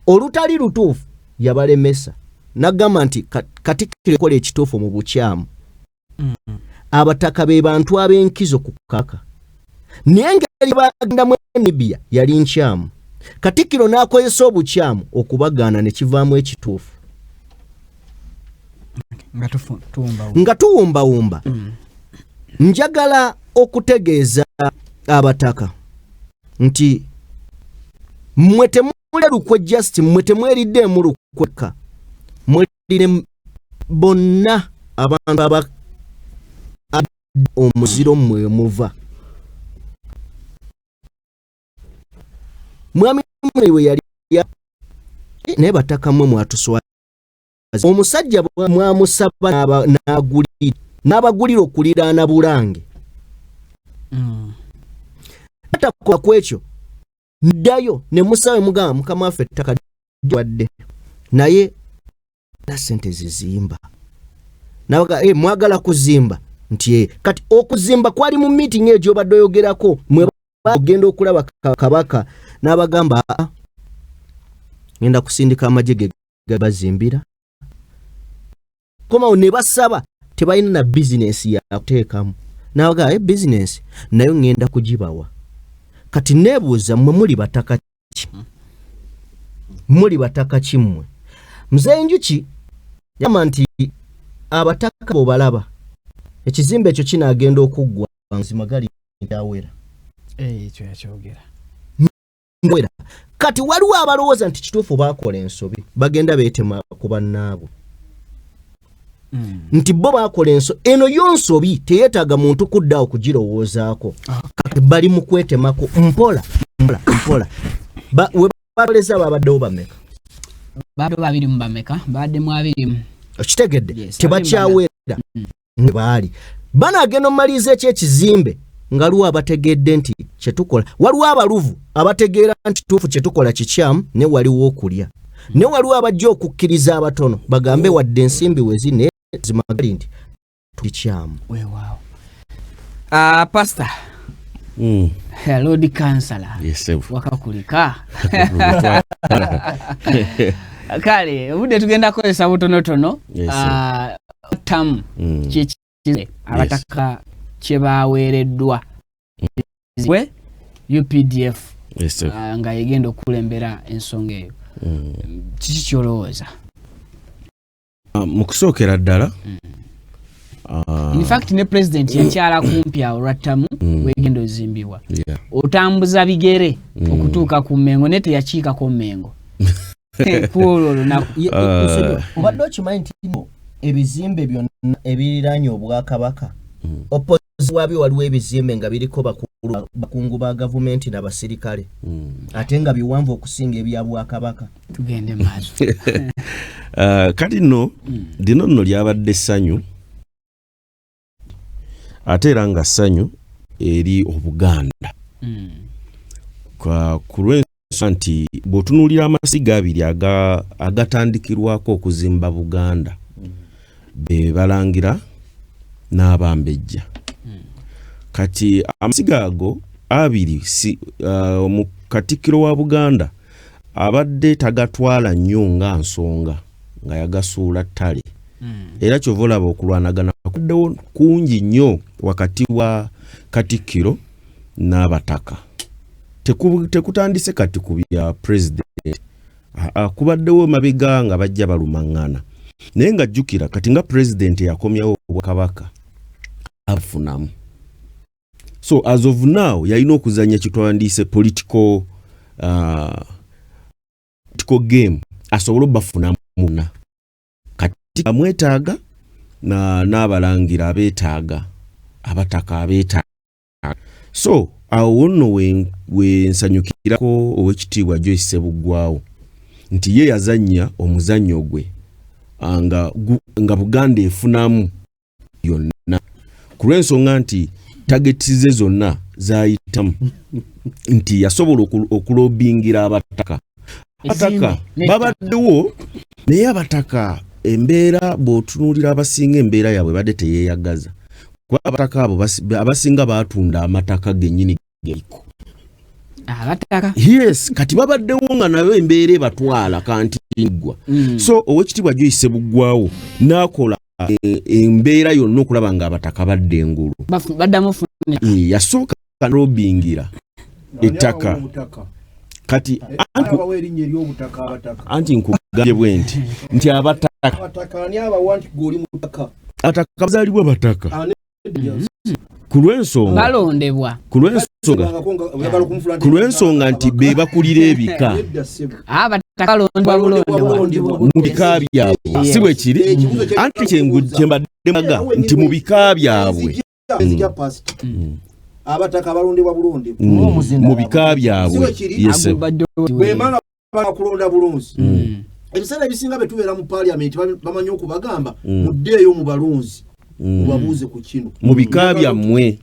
olutali lutuufu, yabalemesa n'agamba nti katikkiro ekola ekituufu mu bukyamu. Abataka be bantu ab'enkizo ku kabaka. Naye engeri bagendamu Namibia yali nkyamu. Katikkiro n'akozesa obukyamu okubagaana ne kivaamu ekituufu. Nga tuwumbawumba. Njagala okutegeeza abataka nti mmwe temulya lukwe, just mmwe temweriddeemu lukweka, mulire bonna abantu aba omuziro mmwe muva. Mwami we yali naye bataka mmwe mwatuswaza. Omusajja mwamusaba n'abagulira okuliraana Bulange. Atakola ku ekyo, ddayo ne musabe, mugamba, "Mukama waffe, ettaka wadde naye na sente zizimba." Nabaga, "Eh, mwagala kuzimba?" Nti, "Eh." Kati okuzimba kwali mu meeting eyo gy'obadde oyogerako, mwe ogenda okulaba kabaka n'abagamba, "Aa, ngenda kusindika amagye ge bazimbira." Komawo ne basaba, tebalina na bizinesi yakuteekamu. N'abagamba, "E bizinesi nayo ngenda kugibawa." Kati neebuuza, mmwe muli bataka ki? Muli bataka ki mmwe? Muzeeyi Njuki yagamba nti abataka bw'obalaba, ekizimbe ekyo kinaagenda okuggwa, mazima gali awera. Ekyo yakyogera. Wera. Kati waliwo abalowooza nti kituufu baakola ensobi, bagenda beetema ku bannaabwe nti bo baakola ensobi. Eno yo nsobi teyeetaaga muntu kuddaawo kugirowoozaako. Kati bali mu kwetemako mpola mpola mpola. We baleza babaddewo bameka? Babadde babiri mu bameka? Babadde mu 20. Okitegedde? Yes. Tebakyawera ne baali banaagenda omumaliriza ekyo ekizimbe, nga waliwo abategedde nti kyetukola, waliwo abaluvu abategeera nti kituufu kyetukola kikyamu, ne waliwo okulya, ne waliwo abajja okukkiriza abatono bagambe wadde ensimbi wezi, naye zimagali nti kikyamu. Weewaawo. Ah, pastor, lord kansala. Yes, sir. Wakakulika. Kale obudde tugenda kukozesa butonotono. Yes, sir. Ah, tamu kikize abataka kye baweereddwa we UPDF Yes, sir. ah, nga yegenda okukulembera ensonga eyo. Kiki kyolowooza? Ah, mu kusookera ddala ah, In fact ne president yakyala kumpi awo lwattamu wegenda ozimbibwa, otambuza bigere okutuuka ku Mmengo, naye teyakiikako Mmengo ku olwo olunaku. Obadde okimanyi nti no ebizimbe byonna ebiriraanye obwakabaka, opposite waabyo waliwo ebizimbe nga biriko bakulu, bakungu ba gavumenti n'abasirikale, ate nga biwanvu okusinga ebya bwakabaka? Tugende maaso. Kati nno lino nno lyabadde ssanyu, ate era nga ssanyu eri Obuganda, ku lw'ensonga nti bw'otunuulira amasiga abiri agatandikirwako okuzimba Buganda, be Balangira n'Abambejja. Kati amasiga ago abiri si, mu Katikkiro wa Buganda abadde tagatwala nnyo nga nsonga, nga yagasuula ttale. Era kyova olaba okulwanagana kuddewo kungi nnyo wakati wa Katikkiro n'abataka. Tekutandise kati ku bya president. Aa, kubaddewo mabega nga bajja balumaŋŋana, naye nga jjukira kati nga president yakomyawo obwakabaka afunamu. So as of now yalina okuzanya kitwandiise political game asobole obafunamu na kati amwetaaga n'abalangira abeetaaga, abataka abeetaaga. So awo nno wensanyukirako Owekitiibwa Joyce Sebuggwawo nti ye yazannya omuzannyo gwe nga Buganda efunamu yonna, ku lw'ensonga nti target ze zonna zayitamu, nti yasobola okulobingira abataka. Abataka babaddewo, naye abataka embeera bw'otunuulira abasinga embeera yaabwe badde teyeeyagaza, kuba abataka abo abasinga baatunda amataka gennyini geliko. Abataka. Yes, kati babaddewo nga nayo embeera ebatwala kanti ggwa. So Owekitiibwa Joyce Sebuggwawo n'akola embeera yonna okulaba nga abataka badda engulu. Baddamu funa. Yasooka. Nalobingira ettaka kati abawa erinnya ery'obutaka abataka. Anti nkugambye bwe nti abataka Abataka ani abawa nti gwe oli mutaka? Abataka bazaalibwa bataka. Ani? Ku lw'ensonga Balondebwa. Ku lw'ensonga Oyagala okumufula ku lw'ensonga nti be bakulira ebika. Nedda, ssebo. Abataka balondebwa bulondebwa. Mu bika byabwe, si bwe kiri? Ekibuuzo kye- Anti kyembadde mbaga nti mu bika byabwe. Enzija, pasita, abataka balondebwa bulondebwa. Mu bika byabwe. Si bwe kiri? Yes, sir. Bwemanga bakulonda bulunzi, ebiseera ebisinga bwe tubeera mu paliamenti bamanyi okubagamba, muddeeyo mu balonzi, mubabuuze ku kino. Mu bika byammwe.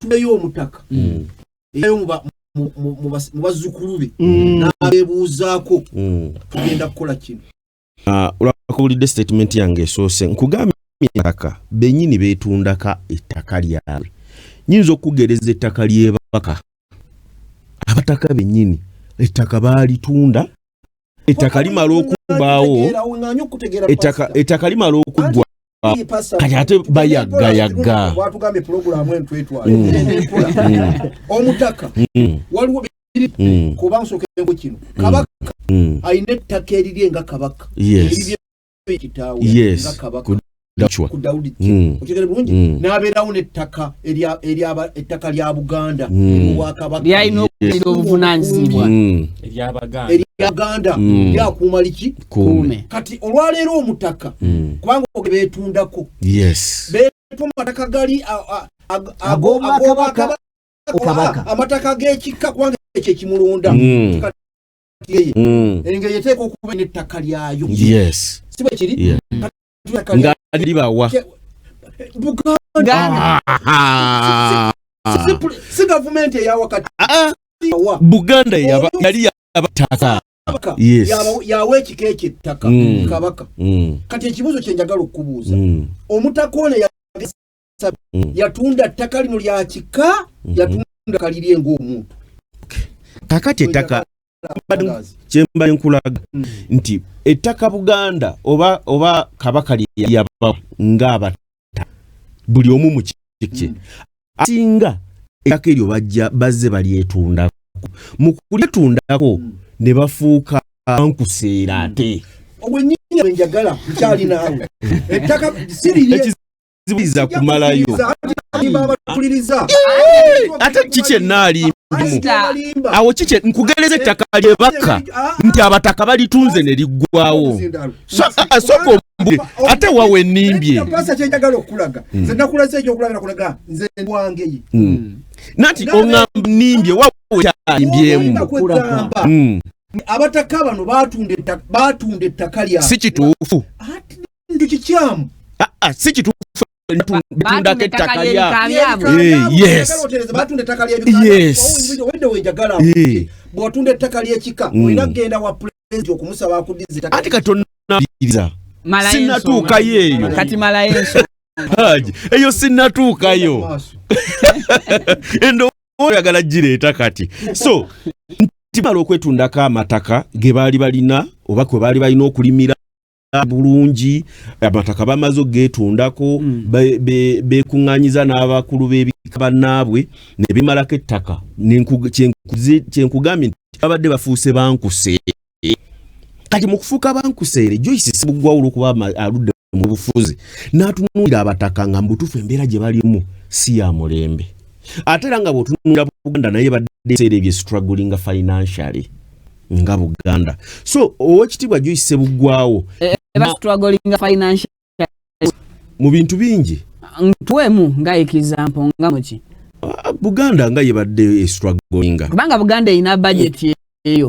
Tuleyo omutaka eyo mu bazzukulu be n'abeebuuzaako, tugenda kukola kino. Ah, olwakawulidde statement yange esoose, nkugambye ettaka bennyini beetundaka ettaka lyabwe. Nyinza okugereza ettaka ly'ebaka, abataka bennyini ettaka baalitunda, ettaka limala okubbaawo. Ŋŋanye okutegeera. Ettaka limala okuggwa, kati ate bayaggayagga. Bwatugambye pulogulaamu eno twetwale empola. Omutaka waliwo kuba nsookengo kino, kabaka alina ettaka erirye nga kabaka, erirye kitaawe nga kabaka. Ku Ku Dawudi. Okitegere bulungi? N'abeerawo n'ettaka ettaka lya Buganda eryobwakabaka. Lyalina okukulira obuvunaanyizibwa. Eryabaganda. Erya Buganda lyakuuma liki? Kuume. Kati olwaleero omutaka, kubanga beetundako, beetunda amataka gali Ag'obwakabaka. ag'obwakabaka. Kabaka. Amataka g'ekika, kubanga ekyo ekimulonda. Kati engeri eteeka okuba n'ettaka lyayo, si bwe kiri? Kati ettaka Nga libawa. Buganda. Uganda. Si gavumenti eyawakati Ah, wa Buganda yali yabataka. Kabaka yawa ekika ekyo ettaka, kabaka. Kati ekibuuzo kye njagala okubuuza, omutaka ono yatunda ttaka lino lya kika, yatunda kalirye ng'omuntu? Kakati ettaka kyembadde nkulaga nti ettaka Buganda oba kabaka lye yabawa ng'abataka buli omu mu kike, asinga ettaka eryo bajja bazze balyetundako. Mu kulyetundako ne bafuuka bankuseera ate. Ogwennyini bwe njagala, nkyali naawe, ettaka si lirye. Ekizibuiza kumalayo. Abatuliriza. Ate kiki enaalimbimu? Pastor. Awo kiki nkugereza ettaka lyebaka nti abataka balitunze ne liggwawo. Sooka ombuulire ate wawe ennimbye. Pasa, kyenjagala okulaga, nze nakulaze ekyokulabira kulaga nze wange ye. Nanti oŋŋamba nnimbye, wawe kyalimbyemu. Kwegamba abataka bano batunda ettaka lyabwe. Si kituufu. Ate ekyo kikyamu. Ah, ah, si kituufu. Batundako ettaka lya ly'ebika byabwe. Batunda ettaka ly'ebika. Wedde wenjagala, bw'otunda ettaka ly'ekika, olina kugenda wa pulezidenti okumusaba akuddiza ettaka. Anti katonabiriza. Malayo. Sinnatuukayo eyo. Kati malayo ensonga. Haji, eyo sinnatuukayo. Maaso. Endowooza oyagala gireeta kati. So nti bamala okwetundako amataka ge baali balina oba kwe baali balina okulimira bulungi, amataka bamaze okugeetundako, bekuŋŋaanyiza n'abakulu b'ebika bannaabwe ne bemalako ettaka. Kyenkugambye nti babadde bafuuse bankuseere. Kati mu kufuuka bankuseere, Joyce Ssebuggwawo olw'okuba aludde mu bufuzi n'atunuulira abataka nga mubutuufu embeera gye balimu si ya mulembe, ate era nga bw'otunuulira Buganda naye badde ebiseera ebyo strugglinga financially nga Buganda. So Oweekitiibwa Joyce Ssebuggwawo Eba struggling financial mu bintu bingi. Ntuwemu nga example nga muki? Ah, Buganda nga yebadde strugglinga. Kubanga Buganda erina budget eyo.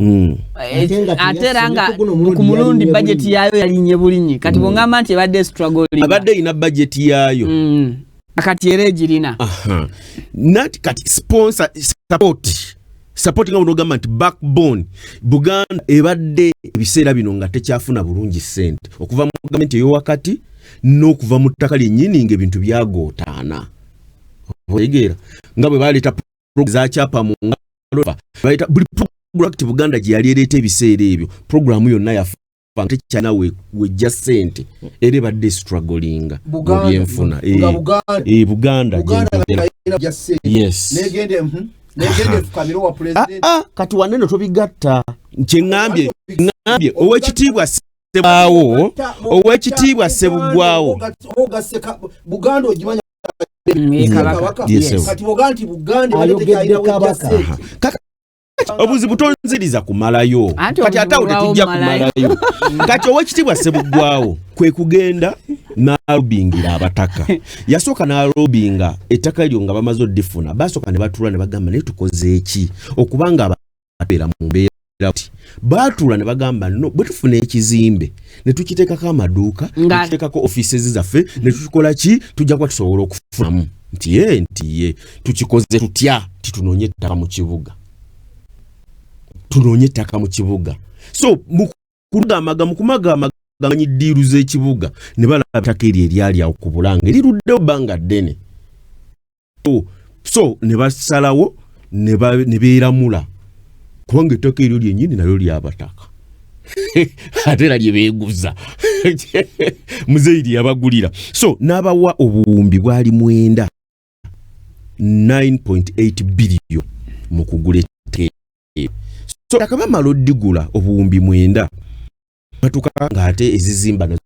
Ate nga Ate era nga teyasinye, ku guno omulundi ku mulundi yalinye budget bulinyi. Yaayo yalinye bulinyi. Kati bwongamba nti ebadde struggling, abadde erina budget yaayo. Kati era egirina. Aha. Nati kati sponsor support nga bw'ogamba nti backbone, Buganda ebadde ebiseera bino nga tekyafuna bulungi ssente okuva mu gavumenti ey'owakati n'okuva mu ttaka lyennyini, ng'ebintu byagootaana. Otegeera nga bwe baleeta zakyapa mu ngalo, baleeta buli program Buganda gye yali ereeta ebiseera ebyo, programu yonna yafa. Tekyalina wejja sente, era ebadde strugglinga mu byenfuna. Buganda. Yes. Ah, ah, kati wanene tobigatta. Kyeŋŋambye, ŋŋambye owekitiibwa Ssebwawo, owekitiibwa Ssebuggwawo. Buganda ogimanya. Yes. Kati bwoga nti Buganda Ayogedde Kabaka. Obuzibu tonziriza kumalayo. Anti Kati ate awo obuzibu tetujja kumalayo. Kumalayo. Kati owekitiibwa Ssebuggwawo kwe kugenda n'alobingira abataka. Yasooka n'alobinga ettaka eryo nga bamaze oddifuna. Basooka ne batuula ne bagamba, "Naye tukoze eki okubanga ababeera mu mbeera?" Ti baatuula ne bagamba, "No, bwe tufuna ekizimbe ne tukiteekako amaduuka, ne tukiteekako offices zaffe, ne tukikola ki, tujja kuba tusobola okufunamu." Nti ye, nti ye tukikoze tutya? Titunoonye ettaka mu kibuga, tunoonye ettaka mu kibuga. So mu kugamaga, mu kumagamaga manyi deal z'ekibuga, ne balaba ettaka eryo eryali awo ku Bulanga eriruddewo bbanga ddene. So ne basalawo ne beeramula, kubanga ettaka eryo lyennyini nalyo lyabataka, ate era lye beeguza, muzeeyi lye yabagulira. So n'abawa obuwumbi bwali 9, 9.8 billion mu kugula ettaka eryo. So ettaka bamala oddigula obuwumbi 9, batuka ng'ate ezizimba nazo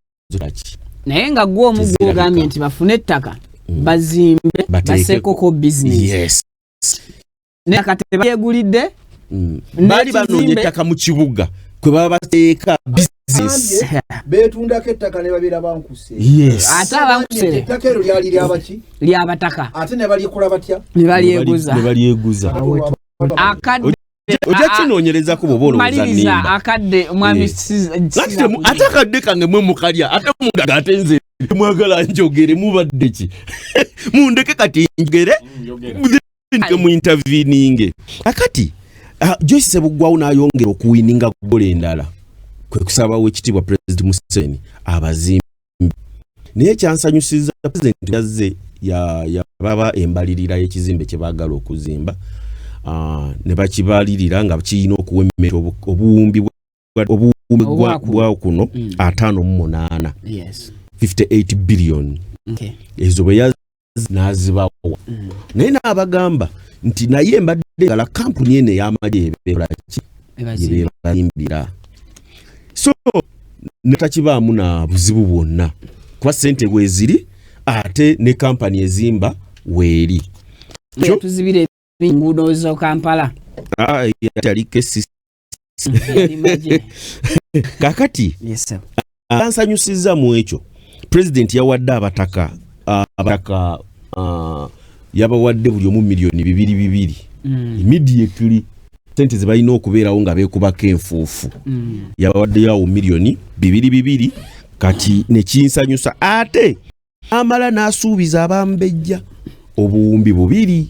ki? Naye nga gwe omu Tezirabika. Gwogambye nti bafune ettaka, bazimbe, baseekoko bizinesi. Yes. Naye kati tebalyegulidde. Baali banoonya ettaka mu kibuga kwe baba bateeka bizinesi. Betundako ettaka ne babeera bankuse. Yes. Ate abankusere. Ettaka eryo lyali lyabaki? Lyabataka. Ate ne balikola batya? Ne balyeguza. Ne balyeguza. Akadde. Ojja kinoonyerezako bw'oba olowooza Maliriza. nnimba. Akadde, omwami. Ate ate akadde kange mwe mukalya, ate mundaga, ate nze mwagala njogere. Mubadde ki? Mundeke kati njogere mu interveninge. Akati Joyce Sebuggwawo n'ayongera okuwininga goal endala, kwe kusaba w'ekitiibwa President Museveni abazimbi. Naye ekyansanyusiza, President yazze yababa embalirira y'ekizimbe kye baagala okuzimba, ne bakibalirira nga kirina okuwemmera obuwumbi Obwakuno. bwa kuno 58, 58 billion. Ezo bwe yazze n'azibawa, naye n'abagamba nti naye mbadde ngala kampuni eno ey'amagye ebeera ki Ebazimba. Yebebazimbira. So netakibaamu na buzibu bwonna, kuba sente bweziri, ate ne kampani ezimba weeri. Tuzibira enguudo zo Kampala. Ah, yali KCC. Yali magye. Kakati Yes, sir. ansanyusiza mu ekyo, Pulezidenti yawadde abataka, yabawadde buli omu miliyoni 2 2 immediately, sente ze balina okubeerawo nga beekubako enfuufu. Yabawaddeyo awo miliyoni 2 2. Kati nekinsanyusa, ate amala n'asuubiza abambejja obuwumbi 2.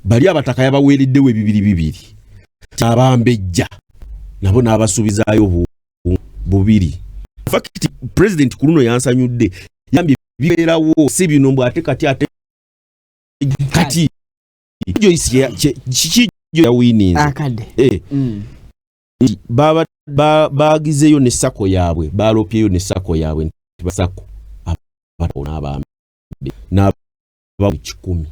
Bali abataka yabaweereddewo ebibiri bibiri, abambejja nabo n'abasuubizaayo obuwumbi 2. Fact, President ku luno yansanyudde, yambye bibeerawo, si bino mbw ate kati, ate kati Joyce kiki yawininze? Akadde. Nti bagizeeyo ne SACCO yaabwe, balopyeyo ne SACCO yaabwe nti baSACCO abataka n'abambe n'aba 100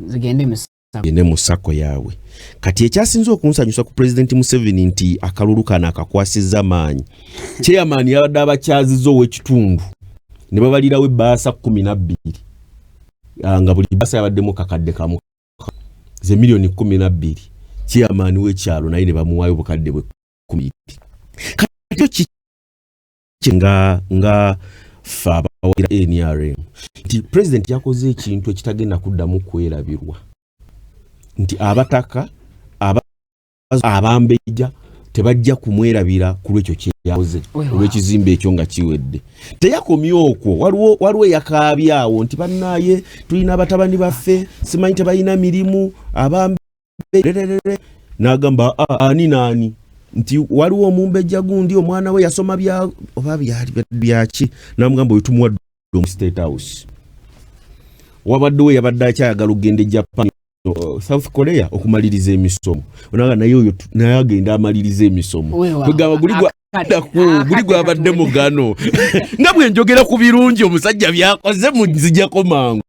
Zigende mu gende mu SACCO yaabwe. Kati ekyasinze okunsanyusa ku Pulezidenti Museveni nti akalulu kano akakwasizza maanyi. Chairman yabadde abakyaziza ow'ekitundu ne babalirawo ebbaasa 12, nga buli bbaasa yabaddemu 1,000, ze miliyoni 12. Chairman w'ekyalo naye ne bamuwaayo obukadde bwe 10. Kati ki nga ffe abawagira NRM nti Pulezidenti yakoze ekintu ekitagenda kuddamu kwerabirwa, nti abataka abambejja tebajja kumwerabira ku lwekyo kyeyakoze, olw'ekizimbe ekyo nga kiwedde. Teyakomye okwo, waliwo eyakaabyawo nti bannaaye tulina abatabani baffe simanyi tebalina mirimu, abambe n'agamba, "Ah, ani naani?" Nti waliwo omumbejja gundi omwana we yasoma bya oba byali byaki, namugamba oyo tumuwadde mu State House. Wabaddewo yabadde akyayagala okugenda e Japan, South Korea okumaliriza emisomo, onaga naye oyo naye agenda amaliriza emisomo. Weewaawo. Kwegamba guli gwa Ddaku, guli gwabadde mugano nga bwe njogera ku birungi omusajja byakoze munzijako mangu.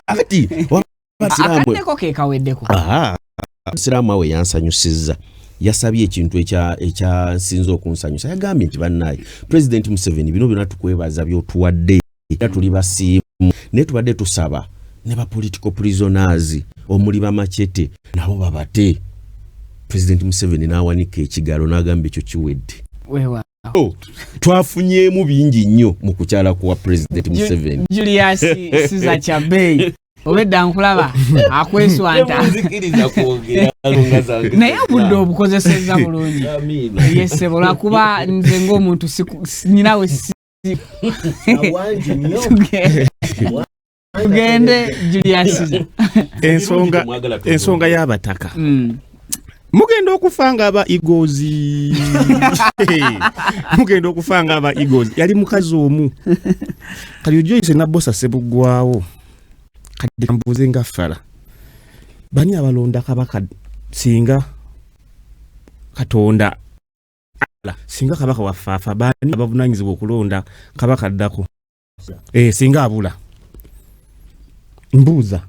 Kati abasiraamu Akaddeko ke kaweddeko. Aha. Omusiraamu awo yansanyusizza, yasabye ekintu ekyansinza okunsanyusa. Yagambye nti, "Bannaaye Pulezidenti Museveni, bino byonna tukwebaza byotuwadde era tuli basiimu, naye tubadde tusaba ne ba political prisoners omuli bamachete nabo babate." Pulezidenti Museveni n'awanika ekigalo n'agamba ekyo kiwedde. Wewa. Twafunyeemu bingi nnyo mu kukyala kuwa Pulezidenti Museveni. Julius Caesar Chabey, obedda nkulaba akweswanta. Nzikiriza kwogera nsonga zange. Naye obudde obukozesezza bulungi. Amiina. Yesebo, lwakuba nze ng'omuntu nyinawe si Awangi nnyo. Tugende, Julius Caesar. Ensonga Mwagala ensonga y'abataka, mugenda okufa nga aba igozi, mugenda okufa nga aba igozi. Yali mukazi omu kati ojoyise Nabosa Sebuggwawo. Kati kambuuze nga fala, bani abalonda kabaka singa Katonda ala, singa kabaka waffe afa, bani abavunanyizibwa okulonda kabaka addako? Singa abula, mbuuza,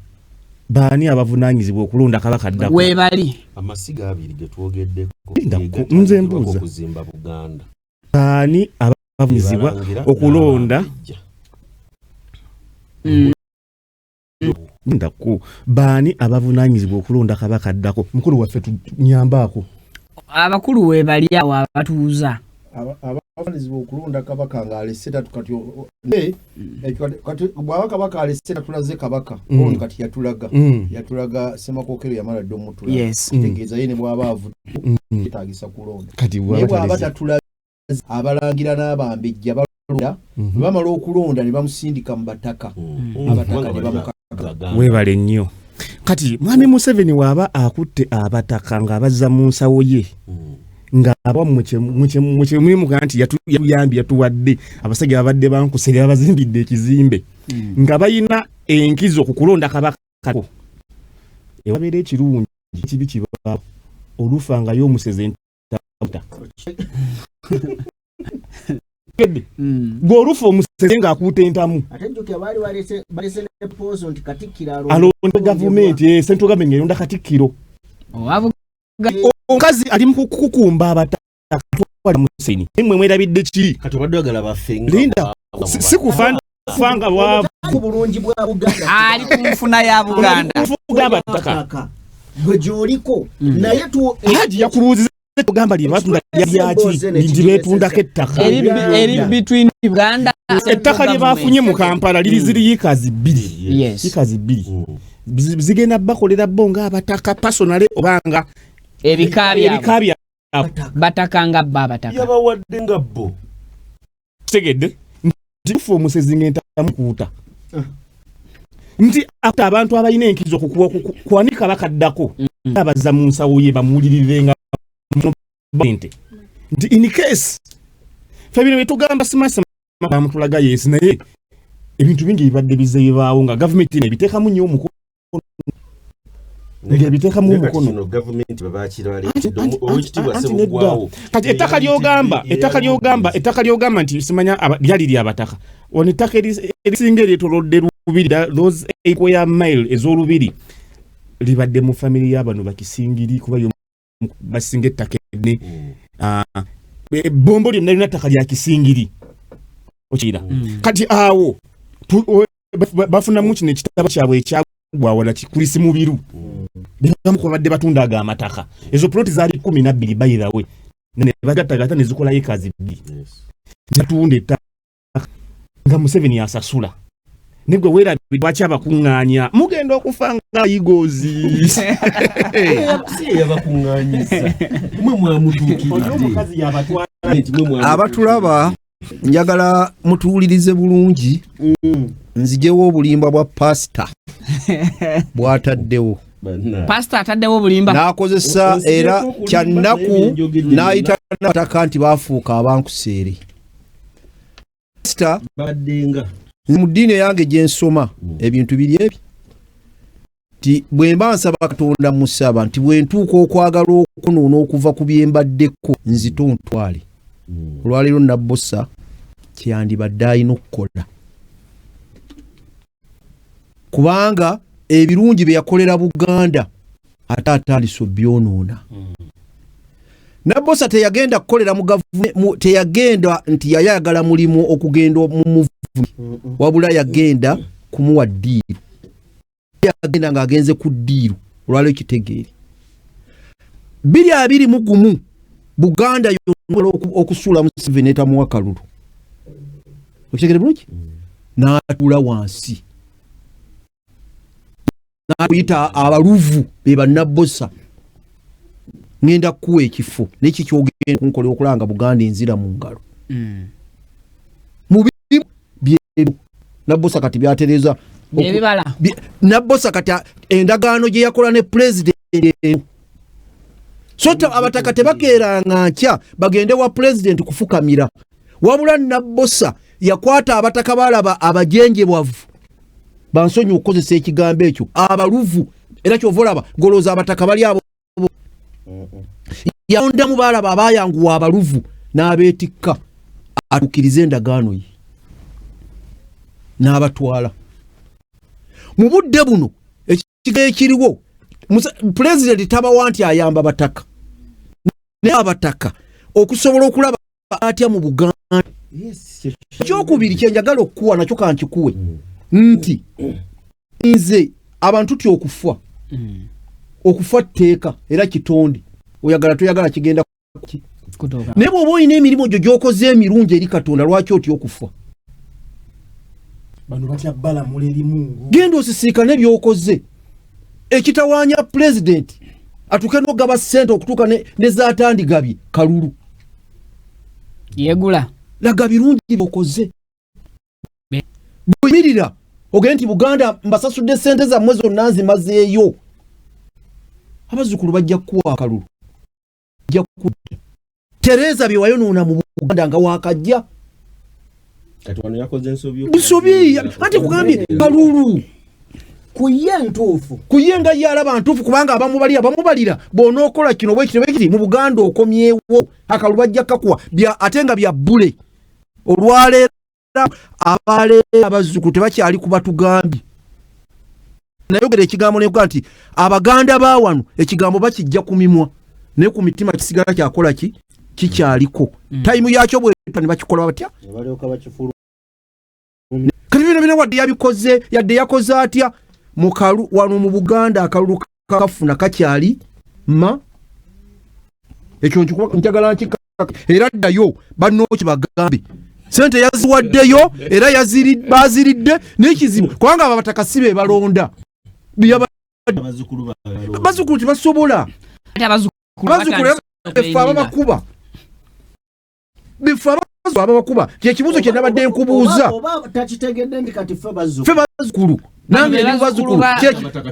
baani abavunanyizibwa okulonda kabaka addako? Webali. Amasiga abiri ge twogeddeko Linda, ge nze gatandikibwako mbuuza. okuzimba Buganda. Baani abavunanyizibwa Abalangira okulonda? n'Abambejja. Ndako, baani abavunanyizibwa okulonda kabaka addako? Mukulu waffe, tunyambaako. Abakulu webali awo abatuuza. Abavunanyizibwa okulonda kabaka ng'alese tatu kati naye ekyo kati bw'aba kabaka alese tatulaze kabaka, ono kati yatulaga, yatulaga Ssemakokero, yamala dde omutulaga. Kitegeeza ye ne bw'aba avudde yetaagisa kulonda. Kati naye bw'aba bw'aba taleze? tatulaze, abalangira n'abambejja balonda. Bwe bamala okulonda ne bamusindika mu bataka, abataka ne bamukaka. Baganda. Weebale nnyo. Kati mwami Museveni waaba akutte abataka ng'abazza mu nsawo ye, ng'abammwe muga nti yatuyambye, yatuwadde abasajja babadde bankusere, babazimbidde ekizimbe, nga balina enkizo ku kulonda kabaka, ewabeera ekirungi ekibi kibaawo, olufa nga y'omuseze ntabuta. Gwe olufa omuseze ng'akuuta entamu. Ate jjukira baali balese ne proposal nti katikkiro alonda gavumenti, central government eronda katikkiro. Owa Omukazi ali mu kukukumba abataka twala Museveni, naye mmwe mwerabidde kiri. Kati obadde oyagala baffe nga Linda, si kufa fa nga bwavu. Ku bulungi bwa Buganda. Ali ku nfuna ya Buganda. Kufuga abataka. Bataka gwe gy'oliko, naye tu Haji yakubuuziza ogamba lye batunda lyaki nti beetundako ettaka. Eri between Uganda Ettaka lye bafunye mu Kampala liri ziri yikazi 2. Yikazi 2 zigenda bakolera bo ng'abataka personally obanga ebika byabwe. Ebika bya Bataka nga bo abataka. Yabawadde nga bo. Kitegedde nti fe omusezi ng'entamukuuta nti ate abantu abalina enkizo kuwanika bakaddako abazza mu nsawo ye bamuwulirirenga nte nti in case fe bino byetugamba simasa bamutulaga yesi, naye ebintu bingi bibadde bize bibaawo nga gavumenti eno ebiteekamu nnyo omukono, ng'ebiteekamu Naye kati omukono. kino gavumenti bebakiraleetedde owekitiibwa Anti nedda. Ssebuggwawo. Kati ettaka lyogamba nti simanya lyali lyabataka, wano ettaka erisinga eryetolodde Lubiri, those 8 square mile ez'olubiri, libadde mu family y'abano bakisingiri, kuba yo basinga ettaka enne. Ah, ebbombo lyonna lyonna ttaka lya Kisingiri okira. Kati awo bafunamu kino ekitabo kyabwe ekyagwawala kikulisi mubiru, bebamu kubadde batunda ago amataka. Ezo ploti zaali 12, by the way, ne bagattagatta ne zikola ekazi 2. Natunda ettaka nga Museveni asasula, ne gwe weerabidde lwaki abakuŋŋaanya mugenda okufa nga yigozi. Si yeyabakuŋŋaanyiza, mwe mwamutuukiridde. Omukazi yabatwala. Nti mwe mwamutuukiridde. Abatulaba, njagala mutuwulirize bulungi, nzijewo obulimba bwa pasita bw'ataddewo. Banna. Pasita ataddewo obulimba. N'akozesa Onsigyeko era okulimba, kyannaku naye byenjogedde n'ayita n'abataka nti baafuuka abankuseere. Pasita, Baddenga mu ddiini eyange gye nsoma, ebintu biri ebi nti bwe mba nsaba Katonda, musaba nti bwe ntuuka okwagala okwonoona okuva ku bye mbaddeko, nzito ntwale. Olwaleero Nabbosa kyeyandibadde alina okukola, kubanga ebirungi bye yakolera Buganda ate atandise obyonoona. Nabbosa teyagenda kukolera mu gavumenti, teyagenda nti yayagala mulimu okugenda mu muvumi, wabula yagenda kumuwa ddiiru. Yagenda ng'agenze ku ddiiru. Olwaleero kitegeere, 2021 Buganda yonna okusuula Museveni etamuwa kalulu. Okitegere bulungi? N'atuula wansi n'akuyita abaluvu be bannabbosa, ŋŋenda kukuwa ekifo neki kyogenda kunkolera okulanga Buganda enzira mu ngalo. Mu bimu byebyo Nabbosa kati byatereeza. Byebibala. Nabbosa kati endagaano gye yakola ne pulezidenti eno. So abataka tebakeeranga nkya bagende wa pulezidenti kufukamira, wabula Nabbosa yakwata abataka balaba abajenjebwavu, bansonyi okukozesa ekigambo ekyo, abaluvu. Era kyova olaba golooza abataka bali abo yalondamu balaba abayanguwa abaluvu n'abeetikka atuukirize endagaano ye n'abatwala. Mu budde buno ekigambo ekiriwo, pulezidenti tabawa nti ayamba bataka, naye abataka okusobola okulaba atya mu Buganda. Ekyokubiri kyenjagala okukuwa nakyo kankikuwe nti nze abantu ty okufa, okufa tteeka era kitonde, oyagala toyagala kigenda kutuuka. Naye bw'oba olina emirimu gyo gy'okoze emirungi eri Katonda, lwaki otya okufa? Bano batya balamula eri Mungu. Genda osisinkane byokoze. Ekitawaanya pulezidenti atuuke n'ogaba ssente okutuuka ne zatandigabye kalulu. Yegula. Laga birungi byokoze. Bweyimirira ogende nti Buganda mbasasudde ssente zammwe zonna nzimazeeyo, abazzukulu bajja kukuwa akalulu, bajja kudda. Tereeza bye wayonoona mu Buganda nga wakajja. Kati wano yakoze ensobi. Busobi anti kugambye kalulu. Ku ye ntuufu. Ku ye nga ye alaba ntuufu, kubanga abamubalira bamubalira bw'onookola kino bwekiti bwekiti mu Buganda okomyewo akalulu bajja kakuwa ate nga bya bbule. Olwaleero abaleero abazzukulu tebakyali ku batugambye. Nayogera ekigambo nekuga nti Abaganda ba wano ekigambo bakijja ku mimwa naye ku mitima kisigala kyakola ki kikyaliko. Tayimu yakyo bweta ne bakikola batya? Ne balyoka bakifulu. Kati bino bina wadde yabikoze, yadde yakoze atya mukalu wano mu Buganda akalulu kafuna kakyali ma ekyo nkikuba njagala nkika era ddayo bannooki bagambe sente yaziwaddeyo era baziridde n'ekizibu kubanga abo abataka si be balonda. Bazzukulu balonda. Bazzukulu tebasobola. Ate abazzukulu abazzukulu batandise efe ababakuba bife abazzukulu ababakuba kyekibuuzo kye nabadde nkubuuza. Oba takitegedde nti kati ffe bazzukulu. Ffe bazzukulu, nange ndi bazzukulu.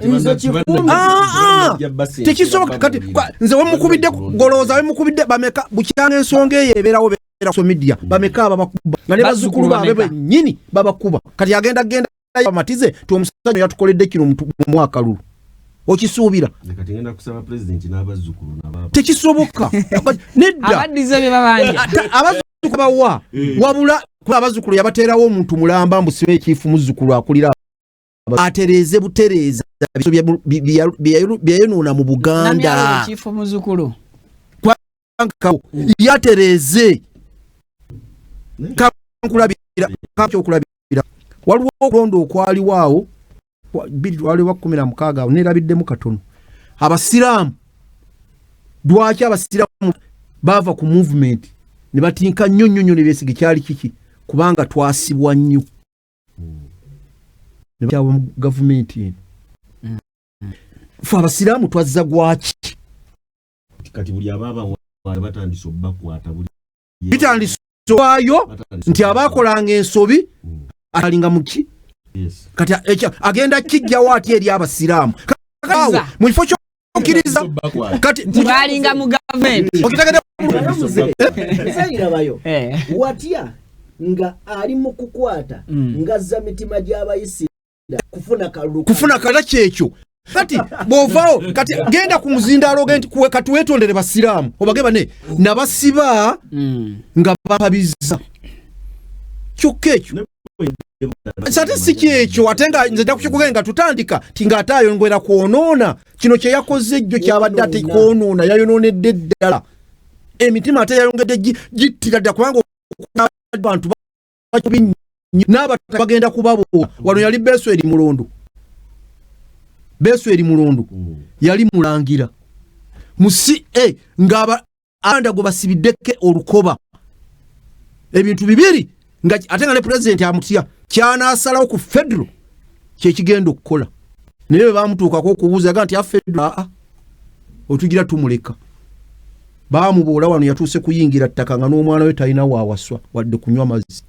Nze kifumbi. Ah, ah. Tekisoboka kati nze wemukubidde golowooza wemukubidde bameka bukyanga ensonga eyo ebeerawo beera social media, bameka ababakuba nga ne bazzukulu Bazzukulu baabwe bameka? Bennyini babakuba. Kati agenda genda bamatize ti omusajja yatukoledde kino mu akalulu okisuubira. Kati ngenda kusaba pulezidenti n'abazzukulu nabo. Tekisoboka, nedda. Abaddize bye babanja. Abazzukulu bawa wabula kuba abazzukulu yabateerawo omuntu mulamba mbu sibe ekiifu muzzukulu akulira atereeze butereeza byeyayonoona mu Buganda. Namyalo chifu muzukulu. Kawo, yatereeze kankulabira kakyokulabira waliwo okulonda okwaliwo awo 2016 awo nerabiddemu katono. Abasiraamu, lwaki abasiraamu baava ku movement ne batinka nnyo nnyo nnyo ne beesiga? Kyali kiki? Kubanga twasibwa nnyo ne bakyawa mu gavumenti eno. Fe abasiraamu twazza gwaki? Kati buli abaaba batandise obbakwata buli Bitandise waayo batandise nti abaakolanga ensobi alinga muki. Kati ekyo agenda kijjawo atya eri abasiraamu awo mu kifo ky'okukkiriza kati Nti balinga mu gavumenti. Okitegedde? Nzeyirabayo. Eh. Watya nga ali mu kukwata ngazza mitima gy'abayisira kufuna kalulu? Kufuna kala kyekyo. Kati bw'ovaawo kati genda ku muzindaalo oge nti kati weetondere basiraamu obage bane nabasiba nga bampabiza kyokka ekyo ate si kyekyo ate nga nze nja kukikugenda nga tutandika ti ng'ate ayongera kwonoona kino kye yakoze ejjo kyabadde ate kwonoona yayonoonedde ddala emitima ate yayongedde gittira ddala kubanga abantu bakibi nnyo n'abataka bagenda kubaboola wano yali Besweri Mulondo Besweri Mulondo yali mulangira mu ca ng'aba anda gwe basibiddeko olukoba ebintu bibiri nga ate nga ne pulezidenti amutya kyanaasalawo ku federo kyekigenda okukola naye bwe bamutuukako okubuuza yaga nti afedero aa otugira tumuleka baamuboola wano yatuuse kuyingira ttaka nga n'omwana we talina waawaswa wadde kunywa mazzi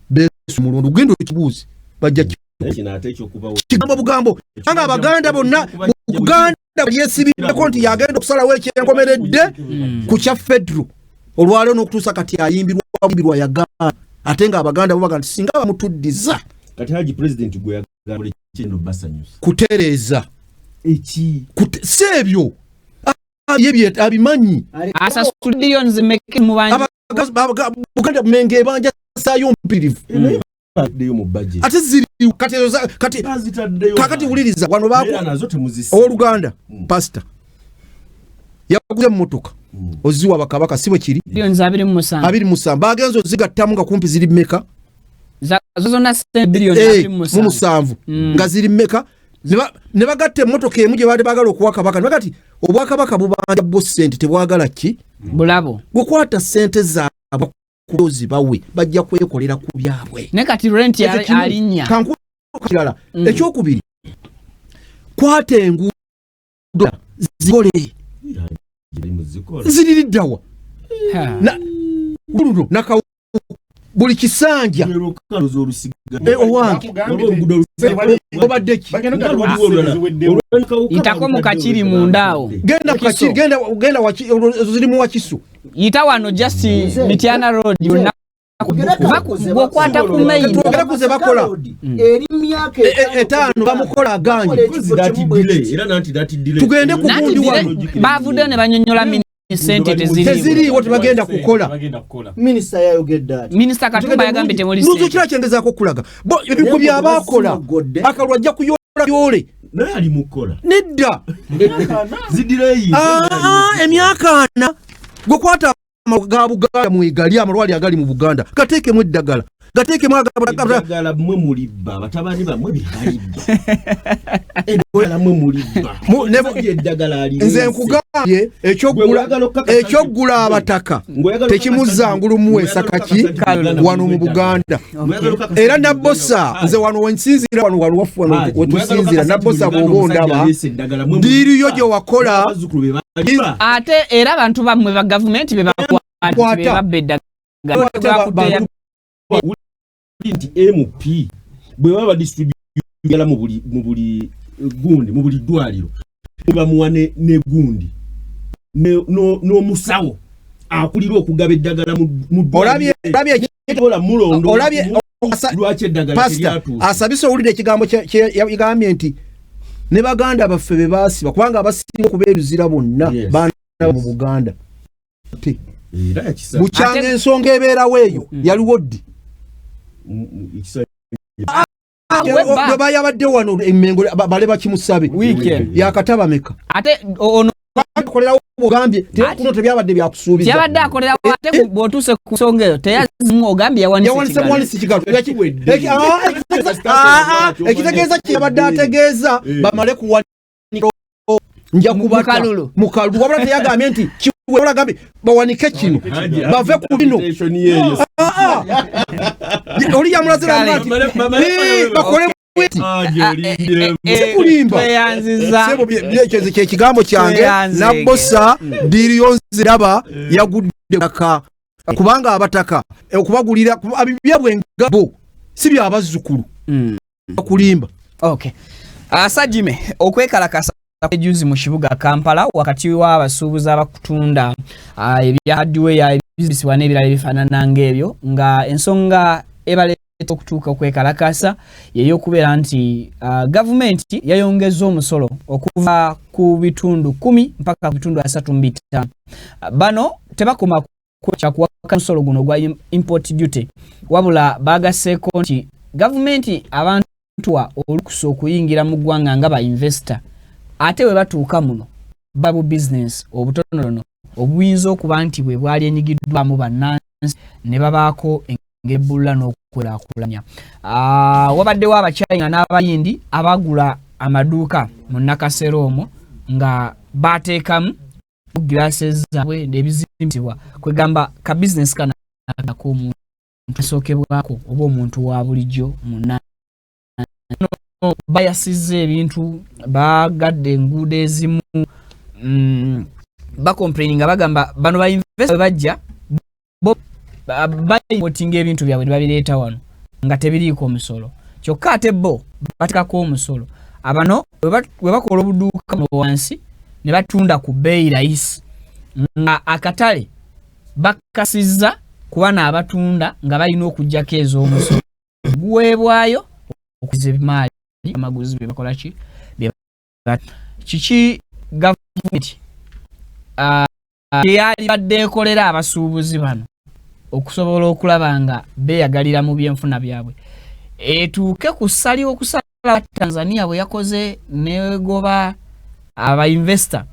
besu mulondo genda okibuuze bajja kigambo bugambo nga abaganda bonna buganda lyesibiddeko nti yagenda okusalawo ekyenkomeredde ku kya federo olwaleero n'okutuusa kati ayimbirwa ayimbirwa yagaana ate nga abaganda bo baga nti singa bamutuddiza kati haji president gwe yagala kino basanyusa kutereeza eki si ebyo ye bye abimanyi asasula billions meka mu bangi Buganda Mengo ebanja saayo mpirivu baddeyo mu budget ate ziri kati ezo kati bazitaddeyo kakati wuliriza wano baku era nazo temuzisi owooluganda pasita yaguze emmotoka oziwa bakabaka si bwe kiri billions 27 27 bagenza ozigattamu nga kumpi ziri mmeka zo zonna sente billions Eh, mu 27 musanvu nga ziri mmeka ne bagatta emmotoka emu gye baali baagala okuwa kabaka ne baga ti obwakabaka bubanja bwo ssente tebwagala ki bulabo gwekwata ssente zaabwe kulozi bawe bajja kwekolera ku byabwe naye kati rent Ekyo kimu. alinnya Kanku kirala ekyokubiri kwata enguudo zikole muzikola ziririddawa Ha. Luno nakawu buli kisanja owange obadde ki Yitako mu Kakiri munda awo. Genda mu Kakiri, genda ezo ziri mu Wakiso yita wano just Mityana Road yonna bw'okwata ku main Twogere ku ze bakola. Eri myaka etaano bamukola aganye. Tugende ku Nanti gundi wano. Bavuddeyo ne banyonyola sente teziriiwo. Teziriiwo tebagenda kukola. Minisita yayogedde ati Minisita Katumba yagambye temuli Luzo sente. kira kyengezaako okulaga bo ebintu byabakola Simugodde. akalwa ajja kuyola yole naye ali mukukola nedda zidireyi Ah, emyaka 40 gwekwata ga Buganda mwegali amalwaliro agali mu Buganda gateekemu eddagala gateekemu eddagala mmwe mulibba batabani bammwe bebalibba eddagala mmwe mulibba eddagala ali nze nkugambye ekyoggula abataka tekimuzza ngulu muweesa kaki wano mu Buganda era Nabosa nze wano wensinzira wano wano wafu wano wetusinzira Nabosa bw'oba ondaba diiriyo gye wakola ate era abantu bammwe ba gavumenti be bakwata be babba eddagala nti MP bwe baba badistributala mu buli gundi mu buli ddwaliro bamuwa ne gundi n'omusawo akulira okugaba eddagala mu ddwaliro asabise owulira ekigambo kyeyagambye nti ne baganda baffe be baasiba kubanga abasinga okubeeruzira bonna baana mu Buganda bukyanga ensonga ebeerawo eyo yaliwo ddi bwe bayabadde wano emmengo bale bakimusabe yakataba meka ate ono akolerawo ogambye kuno tebyabadde byakusuubiza yabadde akolerawo ate bw'otuuse ku nsonga eyo teyazimu ogambye yawanise buwanisi kigalo ekitegeeza kye yabadde ategeeza bamale kuwanika nja kubata mukalulu wabula teyagambye nti kiwabula agambye bawanike kino bave ku bino oli yamulaze nti bakole sikulimba ekyo kyekigambo kyange Nabosa diiriyo nziraba yagudde ttaka kubanga abataka okubagulira byabwe ngabo si byabazzukulu bakulimba. Okay. Sajime okwekalakasa ejuzi mu kibuga Kampala wakati w'abasuubuzi abakutunda ebya hardware ebizibisibwa n'ebirala ebifaanana ng'ebyo nga ensonga ebale Okutuuka okwekalakasa yeyokubeera nti gavumenti yayongeza omusolo okuva ku bitundu 10 mpaka ku bitundu 35. Bano tebakoma kyakuwaka musolo guno gwa import duty, wabula bagaseeko nti gavumenti abantu wa olukusa okuyingira mu ggwanga nga ba investor, ate bwe batuuka muno babu business obutonotono obuyinza okuba nti bwe bwali enyigiddwamu bannansi ne babaako engeri n'okweraakulanya. Wabaddewo Abachina n'Abayindi abagula amaduuka mu Nakasero omwo nga bateekamu glasses zaabwe n'ebizimbisibwa, kwegamba ka bizinesi kano ak'omuntu asookebwako oba omuntu wa bulijjo munna bayasizza ebintu, bagadde enguudo ezimu, bacomplaininga, bagamba bano ba investor bwe bajja bo baimportinga ebintu byabwe ne babireeta wano nga tebiriiko omusolo, kyokka ate bo bateekako omusolo. Abano bwe bakola obuduuka buno wansi ne batunda ku bbeeyi layisi nga akatale bakasizza ku bano abatunda nga balina okugjako ez'omusolo guweebwayo okuza emaali amaguzi bye bakola ki bye kiki gavumenti yalibadde ekolera abasuubuzi bano okusobola okulaba nga beeyagalira mu byenfuna byabwe etuuke ku ssali okusala Tanzania bwe yakoze negoba abainvestor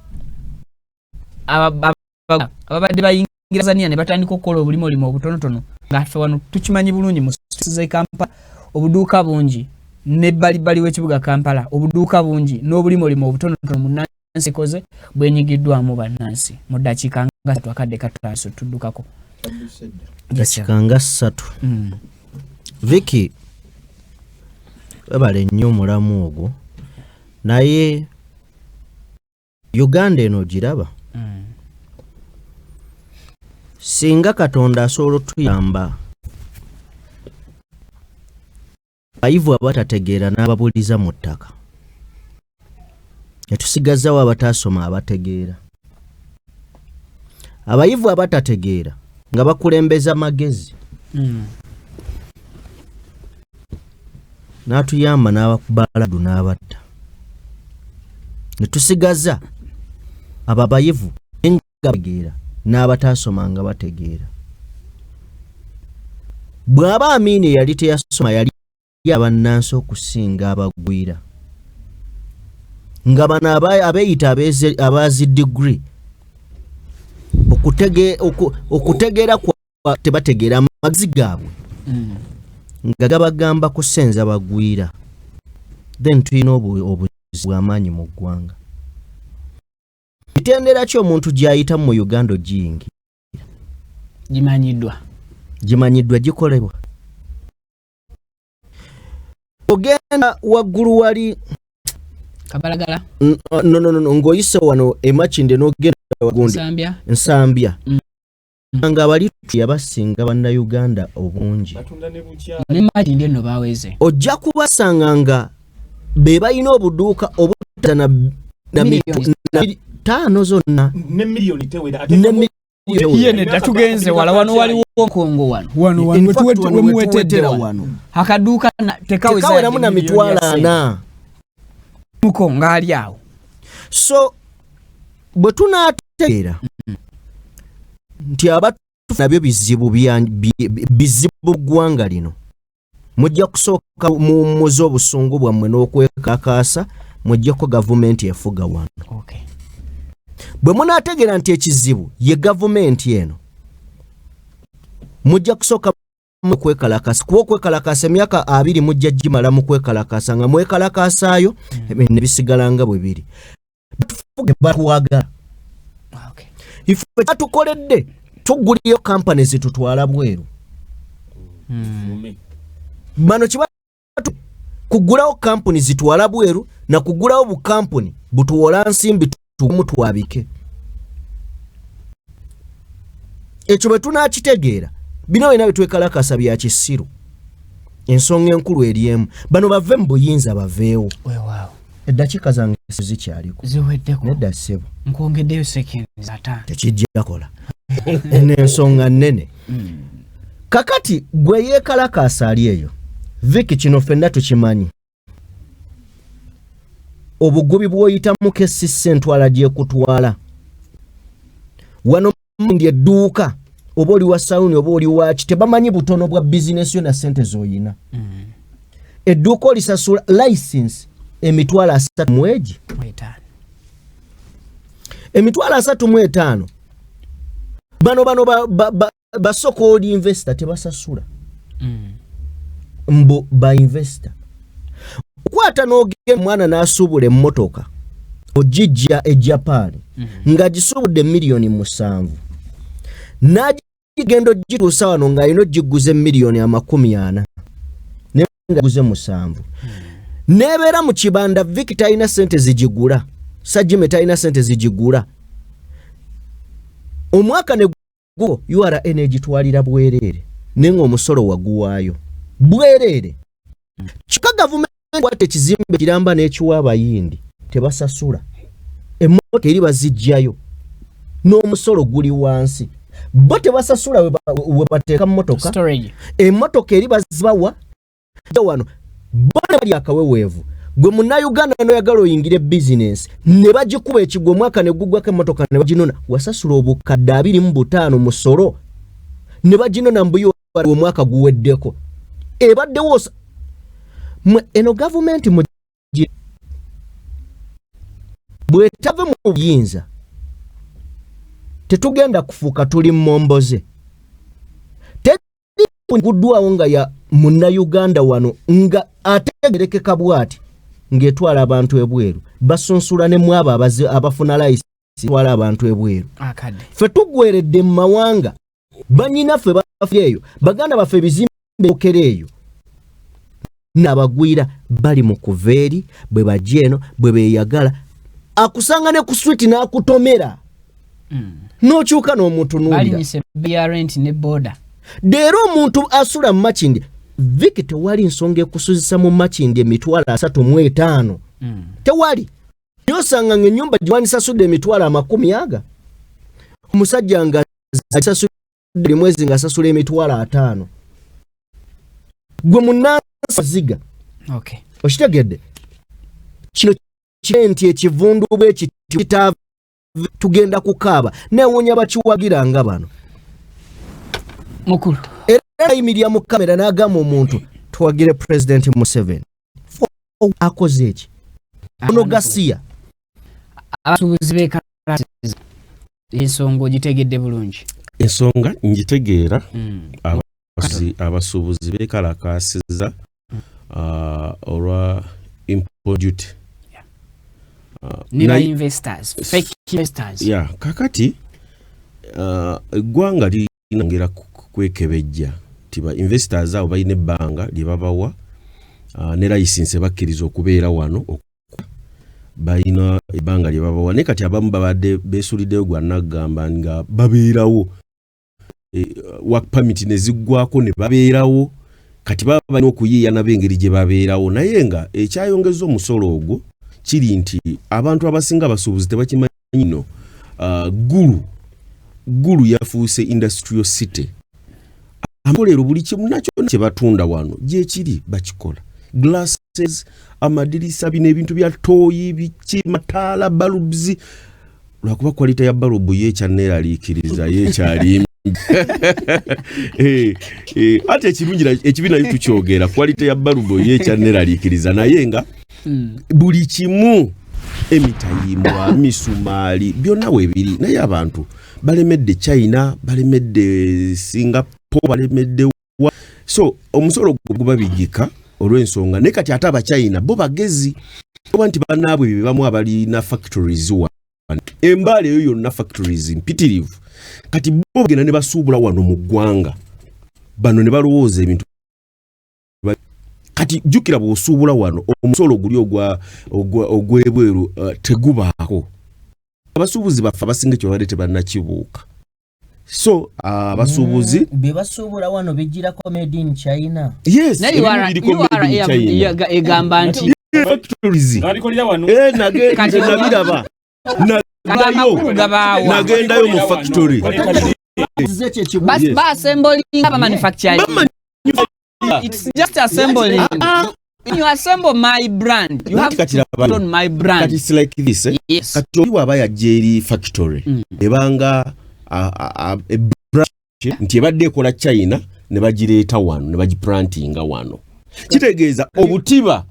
ababadde bayingira Tanzania ne batandika okukola obulimolimu obutonotono, nga ffe wano tukimanyi bulungi mu z'e Kampala obuduuka bungi, nebbalibbali w'ekibuga Kampala obuduuka bungi n'obulimolimu obutonotono munnansi ekoze bwenyigiddwamu bannansi. Mu ddakiika nga 3, akadde katutandise tuddukako. Dakiika nga 3. Viki, webale nnyo omulamu ogwo, naye Uganda eno ogiraba, singa Katonda asobola otuyamba abayivu abatategeera n'ababuliza mu ttaka, netusigazawo abataasoma abategeera. Abayivu abatategeera nga bakulembeza magezi, n'atuyamba n'abakubaladu n'abatta, ne tusigaza abo abayivu nga bategeera n'abataasoma nga bategeera. Bw'aba Amiini eyali teyasoma yali abannansi okusinga abagwira, nga bano abeeyita abazi degree, okutegeera kwa tebategeera, amagezi gaabwe nga gabagamba kusenza bagwira, then tulina obuzibu bw'amaanyi mu ggwanga. Mitendera ki omuntu gy'ayitamu mu Uganda ogiyingira? Gimanyiddwa. Gimanyiddwa, gikolebwa. Ogenda waggulu wali Kabalagala. No, no, no, no, ng'oyise wano emakinde n'ogenda gundi. Nsambya. Nsambya, nga bali yabasinga Bannayuganda obungi. Batunda ne bukya. Ne Makindye nno baweze. Ojja kubasanga nga be balina obuduuka obutaza na Millions. Na taano zonna. Ne miliyoni tewera ate. Ne miliyoni. Ye nedda, tugenze wala, wano waliwo Kongo wano. Wano Wano In fact, wano wemuwetedde wetuwetera wano. wano. Akaduuka tekaweza tekaweramu na yadde miliyoni ya mitwalo ssente. 40. Muko ng'ali awo. So bwe tunaategeera nti abatu nabyo bizibu bizibu mu ggwanga lino, mujja kusooka muwummuze obusungu bwammwe n'okwekakaasa, muggyeko gavumenti efuga wano. Bwe munaategeera nti ekizibu ye gavumenti eno, mujja kusooka mu kwekalakasa, kuba okwekalakasa emyaka 20 mujja gimala mu kwekalakasa nga mwekalakasaayo, ne bisigala nga bwe biri. Batufuge batwagala. Ife kyatukoledde tuggulirayo kampani zitutwala bweru. Bano kiba kugulawo kampuni zitwala bweru na kugulawo bukampuni butuwola nsimbi tumu twabike. Ekyo bwe tunakitegeera, bino byonna bitwekalakasa bya kisiru. Ensonga enkulu eri emu, bano bave mu buyinza, baveewo. Weewaawo. Eddakiika zange zikyaliko? Ziweddeko. Nedda ssebo. Nkwongeddeyo seconds 50. Tekijja kola. Eno ensonga nnene. Kakati gwe yeekalakaasa ali eyo. Viki, kino ffenna tukimanyi, obugubi bw'oyitamu kesissa entwala gyekutwala wano ndi edduuka, oba oli wa saluni oba oli waki, tebamanyi butono bwa bizinesi yo na sente z'oyina. Edduuka olisasula license 300,000 mwegi 35,000. Bano ba so-called investor tebasasula. Mbu ba investor okwata n'ogenda omwana n'asuubula emmotoka ogijja e Japan nga gisuubudde 7 miliyoni, n'agigenda ogituusa wano ng'alina ogiguza 40 miliyoni, naye nga guze 7, nebeera mu kibanda. Viki talina sente zigigula, Sajime talina sente zigigula. Omwaka ne gugo URA negitwalira bwereere, naye ng'omusolo waguwaayo bwereere. Kyokka gavumenti kwata ekizimbe kiramba n'ekiwa abayindi, tebasasula. Emmotoka eri bazijjayo n'omusolo guli wansi, bo tebasasula. We bateeka mmotoka, storage, emmotoka eri bazibawa wano, bo ne bali akaweweevu. Gwe Munnayuganda noyagala oyingire bizinensi, ne bagikuba ekigwo, omwaka ne gugwako, emmotoka ne baginona. Wasasula obukadde 25 musolo, ne baginona mbuyo, omwaka guweddeko ebaddewo. Mwe eno gavumenti mu bwetave mu buyinza, tetugenda kufuuka tuli mmomboze guddwawo nga ya Munnayuganda wano nga ategerekeka bw'ati ng'etwala abantu ebweru, basunsula ne mwabo abafuna layisi, twala abantu ebweru. Akadde. Ffe tuggweredde mu mawanga, banyinaffe bafe eyo, baganda baffe ebizimbe okera eyo n'abagwira bali mu kuva eri bwe bajja eno bwe beeyagala, akusanga ne ku street n'akutomera n'okyuka n'omutunuulira. Balinyisa ebbeeyi ya rent ne boda. Leero omuntu asula mu Makindi, Viki, tewali nsonga ekusuzisa mu Makindi 35,000. Tewali. Naye osanga nga ennyumba gyewandisasudde emitwalo amakumi aga, omusajja nga asasudde buli mwezi ng'asasula 50,000. Gwe munansi ziga. Okitegedde kino kire nti ekivundu bwe kiti kitaava, tugenda kukaaba. Neewuunya bakiwagira nga bano. Mukulu. Era ayimirira mu kamera n'agamba omuntu tuwagire Pulezidenti Museveni. Akoze eki ono gasiya. Abasuubuzi bekalasiza, ensonga ogitegedde bulungi? Ensonga ngitegeera. Abasuubuzi bekalakasiza olwa import duty. Ne ba investors, fake investors. Ya, kakati eggwanga lirina ngera kwekebejja nti ba investors abo balina ebbanga lye babawa ne license bakkiriza okubeera wano, balina ebbanga lye babawa. Naye kati abamu babadde beesuliddeyo gwa naggamba nga babeerawo, work permit ne ziggwako ne babeerawo. Kati baba balina okuyiiya nabo engeri gye babeerawo, naye nga ekyayongeza omusolo ogwo kiri nti abantu abasinga abasuubuzi tebakimanyi nno. Gulu yafuuse industrial city, amakolero buli kimu nakyo kye batunda wano gyekiri, bakikola glasses, amadirisa, bino ebintu bya toyi, biki, mataala, bulbs. Lwakuba quality ya balubu ye ekyanneeraliikiriza, ye ekyalimbi. Ate ekirungi ekibi nayo tukyogera, quality ya balubu ye ekyanneeraliikiriza, naye nga buli kimu, emitayimbwa, misumaali, byonna weebiri. Naye abantu balemedde China, balemedde Singapore, balemedde wa. So omusolo gwo guba bigika olw'ensonga. Naye kati ate Abachina bo bagezi, oba nti bannaabwe be bamu abalina factories wano, embaala eyo yonna factories mpitirivu. Kati bo bagenda ne basuubula wano mu ggwanga, bano ne balowooza ebintu. Kati jjukira, bw'osuubula wano omusolo guli ogw'ebweru tegubaako. Abasuubuzi baffe abasinga ekyo babadde tebannakibuuka. So abasuubuzi Bye basuubula wano bijjirako made in China. Yes. Naye ebimu URA biriko made in URA China. egamba nti Factories. Babikolera wano. Kati Nze nabiraba. Kati amakulu gabaawa? Nagendayo mu factory. Ekyo ekibuuzo. Baasembolinga bamanufacturing. It's just assembling. When you assemble my brand, you have Kati to laba put on my brand. Kati it's like this, eh? Yes. Kati oli bw'aba yajja eri factory ebanga a branch nti ebadde ekola China, ne bagireeta wano ne bagiplantinga wano, kitegeeza obutiba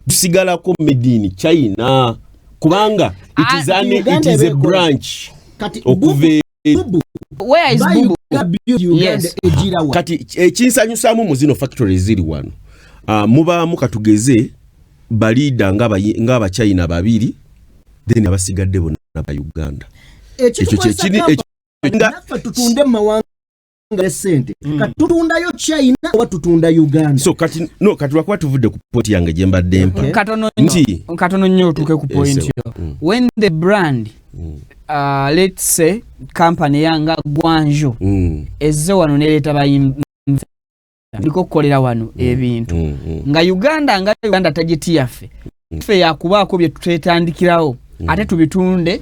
busigalako made in China, kubanga it is, Ah, an, it Uganda is a ebeekola. branch Kati okuva Bubu, Where is buy Bubu? Uganda, build Uganda, Yes. egira wa? Kati ekinsanyusaamu mu zino factory ziri wano, mubaamu katugeze baliida ng'Abachina babiri, then abasigadde bonna ba Uganda. Ekyo Ekitukozesa kyekiri company, ekyo naffe tutunde mu mawanga ne sente. Kati tutundayo China oba tutunda Uganda? So kati no, kati lwakuba tuvudde ku point yange gye mbadde mpa Katono nnyo. Nti Katono nnyo otuuke ku point Yes, yo. When the brand, let's say company yanga Guangzhou, ezze wano nereeta bayimbi ndiko okukolera wano ebintu, nga Uganda target yaffe ffe yakubaako bye tutetandikirawo ate tubitunde.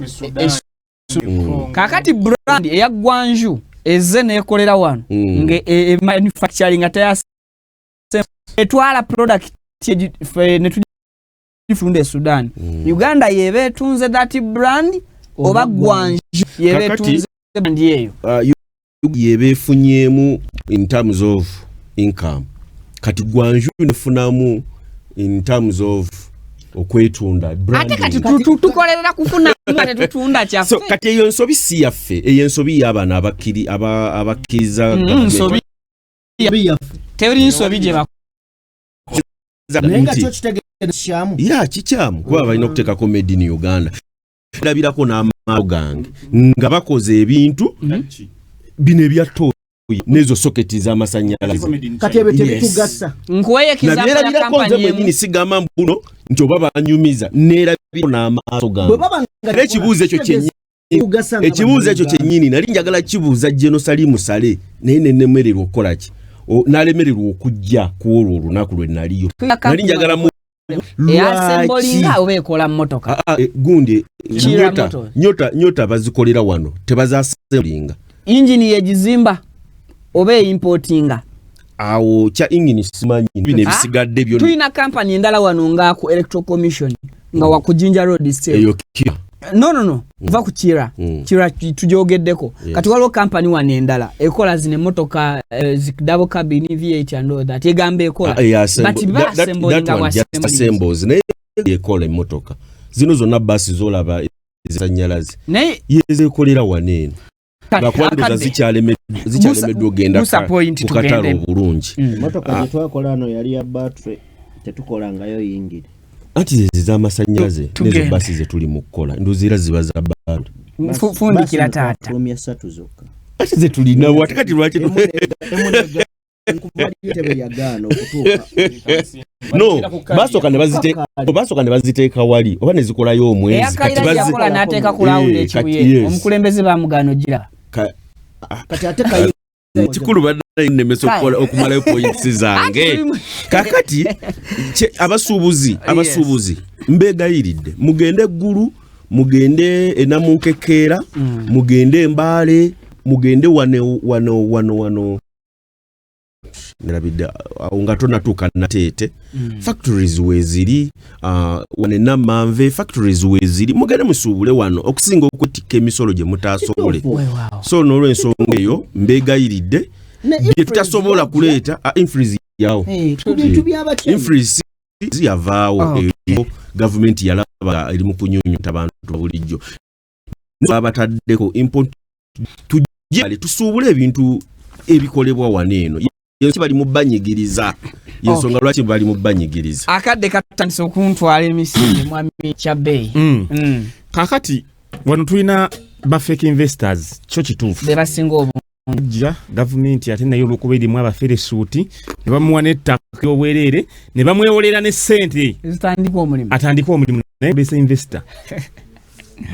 Kakati brand eya Guangzhou ezze nekolera wano nga manufacturing nga teyas etwala product ffe ne tugifunda e Sudan. Uganda yeba etunze that brand oba Guangzhou yeba etunze brand eyo? Yeba efunyeemu in terms of income. Kati Guangzhou nefunamu in terms of okwetunda, Ate branding. kati tukolerera kufunamu ate tutunda kyaffe. So kati eyo nsobi si yaffe, eyo ensobi y'abaana abakkiriza government. Nsobi Yaffe. Teri nsobi gye bakola. Naye nga Nti kyo kitegeeza kikyamu. Ya, kikyamu kuba balina okuteekako made in Uganda. Ndabirako n'amaaso gange nga bakoze ebintu bino ebya toyi n'ezo soketi z'amasannyalaze. Kati ebyo Yes. tebitugasa. Nkuweyo example ya Nabyerabirako nze kampani mwennyini. emu. Sigamba mbuno nti oba banyumiza, neerabirako n'amaaso Bwe gange. baba nga Era ekibuuzo ekyo kyennyini tugasa nga ekibuuzo ekyo Bannayuganda. kyennyini nali njagala kibuuza General Salim Saleh, naye nenemererwa okukola ki, n'alemererwa okujja ku olwo olunaku lwe naliyo. Nali njagala mu Eyassemblinga oba ekola mmotoka? Ah, ah, gundi Kiira nyota Motors. Nyota bazikolera wano, tebazassemblinga. Engine yegizimba oba eimportinga? Awo kya engine simanyi, bino ebisigadde byonna. Tulina kampani endala wano nga ku Electoral Commission, nga wa ku Jinja Road still. Eyo kira. No, va ku Kira. Kira tujogeddeko. Kati waliwo kampani wano endala ekola zino emmotoka, zi double cabin, V8 and all that, egamba ekola. Ah, eh, But that bassemblinga one just assembles, naye ekola emmotoka zino zonna, baasi zolaba ezasanyalaze, Naye yezekolera wano eno. Lwakuba ndowooza akadde. zikyalemeddwa ogenda Musa point ku katale tugende. obulungi. Motoka gye twakola wano yali ya battery, tetukolangayo yingiri. Anti zezo ez'amasannyalaze nezo Tugende. basi zetuli mu kukola, ndowooza era ziba za battery. Fundikira taata. Fulumya ssatu zokka. Ate ze tulinawo, ate kati lwaki? Kuva entebe yagaana okutuuka. No, basooka ne baziteeka wali oba ne zikolayo omwezi, kati Eyakayira yakola n'ateeka ku lawunda Eh, ekibuye. kati, yes. Omukulembeze bamugaana ogira. Kati ate kayi Kikulu badde nnemesa okumalayo points zange. Kakati abasuubuzi mbeegayiridde, mugende eggulu, mugende enamunkekeera, mugende embaale, mugende wano wano wano wano, nerabidde awo nga tonatuuka Nateete, factories weeziri, wano enamanve factories weeziri. Mugende musuubule wano okusinga okwetikka emisolo gye mutaasobole. Weewaawo. So n'olwensonga eyo mbeegayiridde, Ne bye tutasobola kuleeta, infreeze yawo. Eh, ku bintu by'abakyala. Infreeze yavaawo. Eyo gavumenti yalaba eri mu kunyunyuta bantu bulijjo, babataddeko import. Tujje tusuubule ebintu ebikolebwa wano eno. Yensi bali mu banyigiriza, yensonga lwaki bali mu banyigiriza. Akadde katandise okuntwala emisinde, mwami Kyabbeeyi. Kakati wano tulina ba fake investors, kyo kituufu. Be basinga obungi. Jja gavumenti ate naye olwokuba erimu abaferesuuti, ne bamuwa n'ettaka ly'obwereere, ne bamwewolera ne ssente Zitandika omulimu. Atandike omulimu, naye bese investor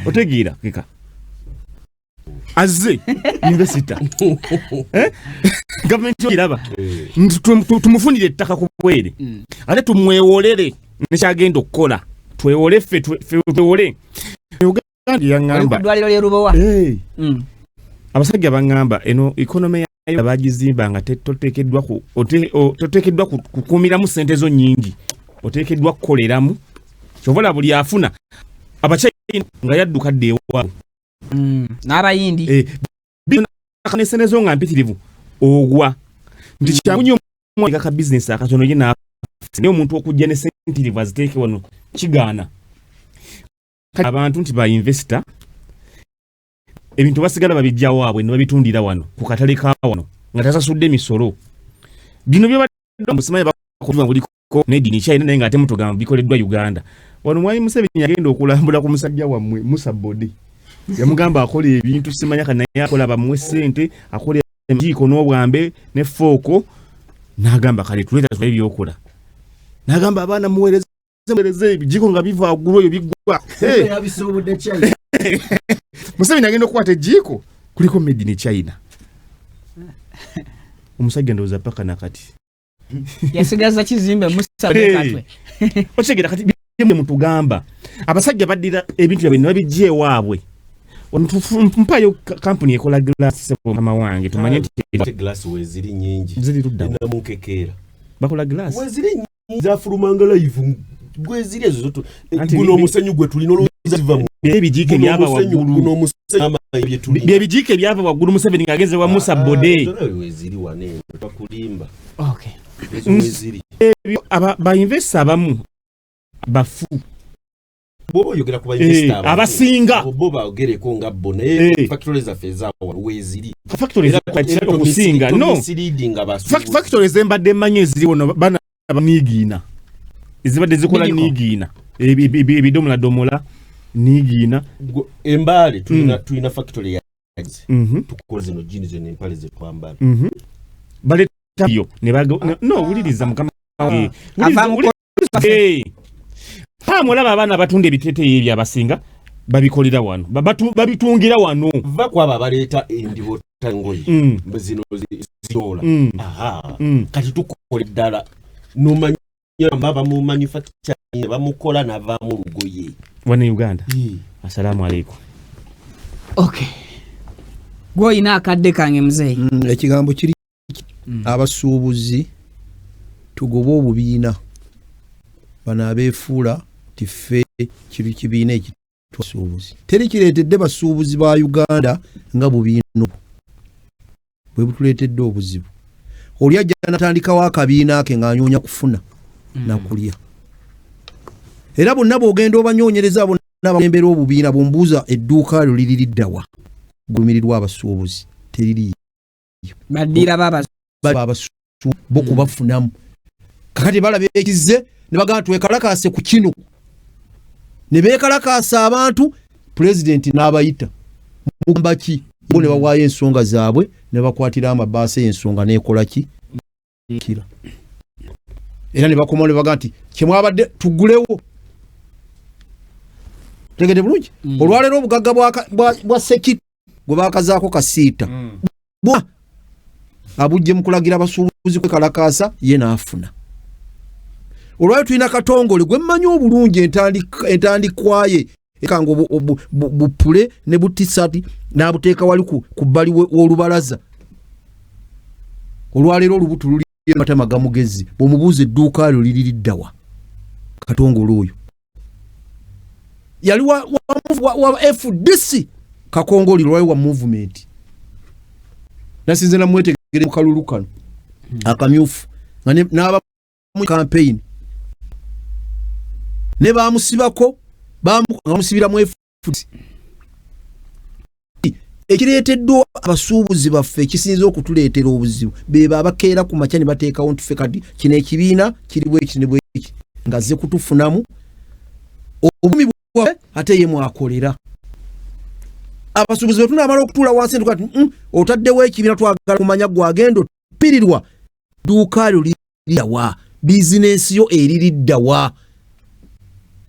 otegeera keka azze investor. Eh? Gavumenti giraba nti tumufunire ettaka ku bwere, ate tumwewolere nekyagenda okukola, twewole ffe, twewole. Uganda Oli ku yaŋŋamba ddwaliro ly'e Lubowa. Hey. Mm. Abasajja baŋŋamba eno economy. Bagizimba nga toteekeddwa toteekeddwa kukuumiramu ssente zo nnyingi, oteekeddwa kukoleramu. Kyova olaba buli afuna Abachina nga yadduka dda ewaabwe. N'Abayindi. Eh, ne ssente zo nga mpitirivu, ogwa nti kyangu nnyo omwana ka bizinesi akatono ye naye omuntu okujja ne ssente mpitirivu aziteeke wano kigaana. Kati abantu nti ba investor ebintu basigala babijja waabwe ne babitundira wano ku katale ka wano nga tasasudde misolo. Bino byobadde musimanyi bakuva buliko made in China, naye ng'ate mutugamba bikoleddwa Uganda. Wano Mwami Museveni agenda okulambula ku musajja wammwe Musa Bode, yamugamba akola ebintu simanya kati, naye akola bamuwe ssente, akola ejiiko n'obwambe ne fooko, n'agamba kale tuleeta tulabe byokola, n'agamba abaana muweereze muweereze ebijiiko nga biva waggulu eyo biggwa. Hey! Yabisuubudde China. Museveni agenda okukwata ejiiko kuliko made in China. Omusajja ndowooza paka nakati Yasigaza kizimbe Musa. Hey. Katwe. Okitegeera? Kati byemwe mutugamba abasajja baddira ebintu byabwe ne babijja ewaabwe. Mpayo kampuni ekola glass, mama wange, tumanye nti Ate glass weziri nyingi. Ziri ludda wa? Namunkekeera. Bakola glass? Weziri nyingi, zafulumanga live, gweziri ezo zotu. Anti Guno omusenyu gwe tulina olowooza ziva mu Ebijiiko guno ebyava omusenyu, waggulu. Guno omusenyu amaanyi bye tulina. Byebijiiko ebyava waggulu Museveni ng'ageze wa Musa Ah, Bode. zonna weziri wano eno, bakulimba. Ezo weziri. Ebyo ba investor abamu bafu. Bw'oba oyogera ku ba investor abafu, abasinga. Abo bo baogereko nga bo, naye factory zaffe ezawano weeziri. Factory Era okusinga no tomisleading abasuubuzi. Factory ezembadde mmanyi eziri wano bana baniigiina ezibadde zikola Bijiko. niigiina ebidomoladomola niigiina. Embaale tulina factory ya tukola zino jeans, zino empale zetwambala. Baleeta yo ne no, wuliriza mukama wange. Ava mu Wuliriza. Paamu olaba abaana abatunda ebiteeteeyi ebyo abasinga babikolera wano, babitungira wano. Va kwabo abaleeta endibota engoye zino zidoola. Aha. Kati tukola eddala nomanya aba mu manufacturing bamukola navaamu olugoye. Wano e Uganda. Assalaamu aleikum. Okay, gwoyina akadde kange, muzeeyi. Ekigambo kiri abasuubuzi tugobe obubiina bano abeefuula ti ffe kiri kibiina ekitwasuubuzi. Teri kireetedde basuubuzi ba Uganda nga bubiina obwo bwe butuleetedde obuzibu. Oli ajja natandikawo akabiina ke ng'anyoonya kufuna nakulya, era bonna bw'ogenda obanyonyereza bonna abakulembera obubiina, bw'omubuuza edduuka lyo liri liddawa gulumirirwa abasuubuzi, teririiyo. Baddiira baba abasu bo kubafunamu. Kakati balaba ekize ne bagamba twekalakaase ku kino, ne beekalakaasa abantu, pulezidenti n'abayita mugamba ki bo, ne bawaayo ensonga zaabwe ne bakwatira amabaasa, ensonga neekola ki kira, era ne bakomawo ne bagamba nti kyemwabadde tugulewo. Tegedde bulungi? Olwaleero obugagga bwa seki gwe bakazaako kasiita bwa abujje mu kulagira abasuubuzi kwekalakaasa, ye n'afuna. Olwayo tulina Katongole gwe mmanyi obulungi, entandikwa ye ekanga bupule ne butisati n'abuteeka wali ku bbali w'olubalaza. Olwaleero olubuto luli amatama gamugezi, bw'omubuuza edduuka lyo liri liddawa, Katongole oyo yali wa FDC Kakongoli, lwayo wa movement. Nasinze namwetegere mu kalulu kano akamyufu nga n'aba mu campaign ne bamusibako, nga bamusibira mu FDC. Ekireeteddwa abasuubuzi baffe ekisinza okutuleetera obuzibu beba abakeera ku makya ne bateekawo nti ffe kati kino ekibiina kiri bweki ne bweki, nga zze kutufunamu obumi bwaffe ate ye mwakolera. Abasuubuzi bwe tunaamala okutuula wansi ne tugaa nti, otaddewo ekibiina, twagala kumanya gwagenda otupirirwa dduuka lyo lirirawa, bizinensi yo eririddawa,